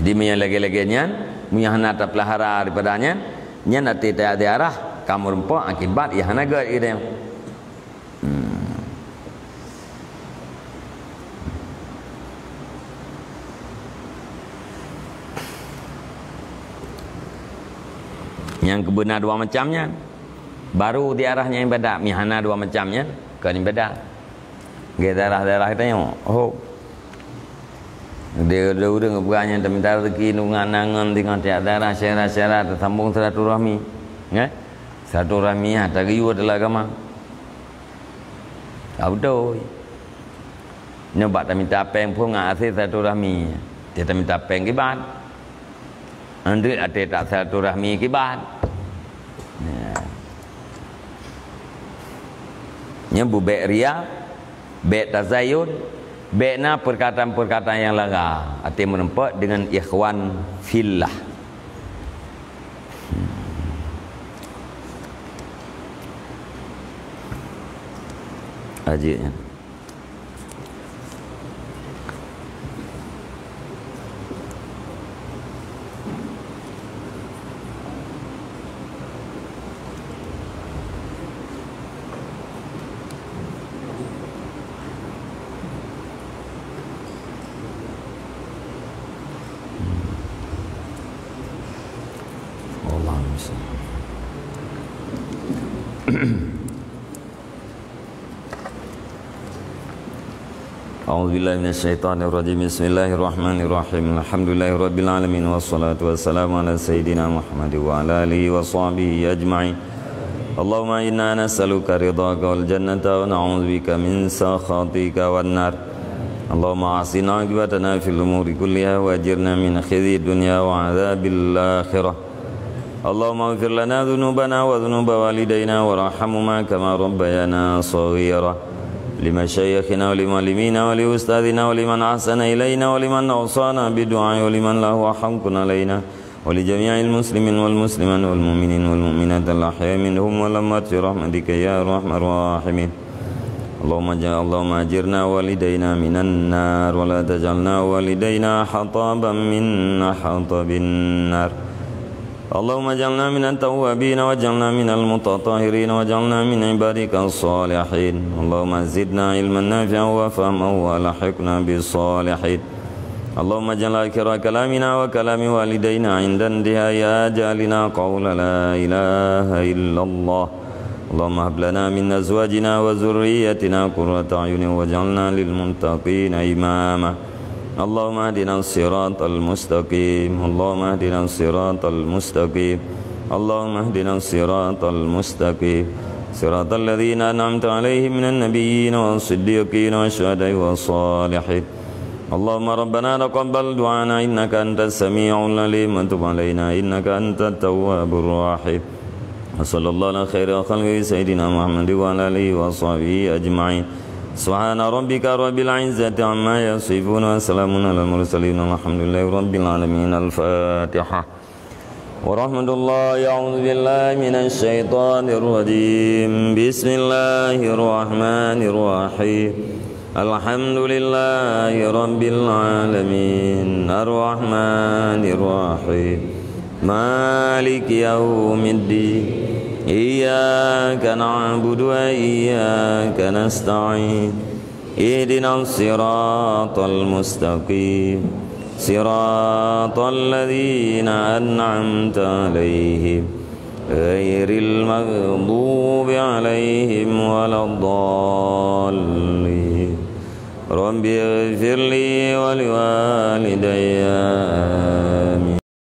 Jadi, meunyoe lagèe-lagèe nyan, meunyoe hana tapelihara daripada nyan, nyan até teuka ziarah, ka meurumpok akibat nyang hana gèt geutanyoe. Hmm. Nyang keubeuna dua macam nyan. Baru ziarah nyang ibadat, meunyoe hana dua macam nyan, kon ibadat. Lagèe daerah-daerah geutanyoe. Oh. Di, di ureuëng geupeugah nyan tamita rezeki ngon aneuëk, ngon tinggai tiak darah, syedara-syedara, tasambong silaturahmi. Nggak? Silaturahmi, ha, tagiyue dalam agama. Ka beutôi. Nyoe bak tamita péng phon ngon até silaturahmi. Dia tamita péng kiban. Andeuet até tak silaturahmi kiban. Ya. Nyoe bubek ria, bek tazayun, bek na perkataan-perkataan yang lara. Até meureumpok dengan ikhwan fillah. Ajinya. Allahumma shalli. أعوذ بالله من الشيطان الرجيم. بسم الله الرحمن الرحيم. الحمد لله رب العالمين، والصلاة والسلام على سيدنا محمد وعلى آله وصحبه أجمعين. اللهم إنا نسألك رضاك والجنة، ونعوذ بك من سخطك والنار. اللهم أحسن عاقبتنا في الأمور كلها، وأجرنا من خزي الدنيا وعذاب الآخرة. اللهم اغفر لنا ذنوبنا وذنوب والدينا وارحمهما كما ربيانا صغيرا. لمشايخنا ولمعلمينا ولأستاذنا ولمن أحسن إلينا ولمن أوصانا بالدعاء ولمن له حق علينا ولجميع المسلمين والمسلمات والمؤمنين والمؤمنات الأحياء منهم والأموات برحمتك يا أرحم الراحمين. اللهم اجعل، اللهم أجرنا ووالدينا من النار، ولا تجعلنا ووالدينا حطبا من أحطاب النار. اللهم اجعلنا من التوابين، واجعلنا من المتطهرين، واجعلنا من عبادك الصالحين. اللهم زدنا علما نافعا وفهما وألحقنا بالصالحين. اللهم اجعل آخر كلامنا وكلام والدينا عند انتهاء آجالنا قول لا إله إلا الله. اللهم هب لنا من أزواجنا وذرياتنا قرة أعين واجعلنا للمتقين إماما. اللهم اهدنا الصراط المستقيم. اللهم اهدنا الصراط المستقيم. اللهم اهدنا الصراط المستقيم. صراط الذين أنعمت عليهم من النبيين والصديقين والشهداء والصالحين. اللهم ربنا تقبل دعاءنا إنك أنت السميع العليم وتب علينا إنك أنت التواب الرحيم. وصلى الله على خير خلقه سيدنا محمد وعلى آله وصحبه أجمعين. سبحان ربك رب العزة عما يصفون، وسلام على المرسلين، والحمد لله رب العالمين. الفاتحة. ورحمة الله. أعوذ بالله من الشيطان الرجيم. بسم الله الرحمن الرحيم. الحمد لله رب العالمين. الرحمن الرحيم. مالك يوم الدين. إياك نعبد وإياك نستعين. اهدنا الصراط المستقيم. صراط الذين أنعمت عليهم. غير المغضوب عليهم ولا الضالين. رب اغفر لي ولوالدي.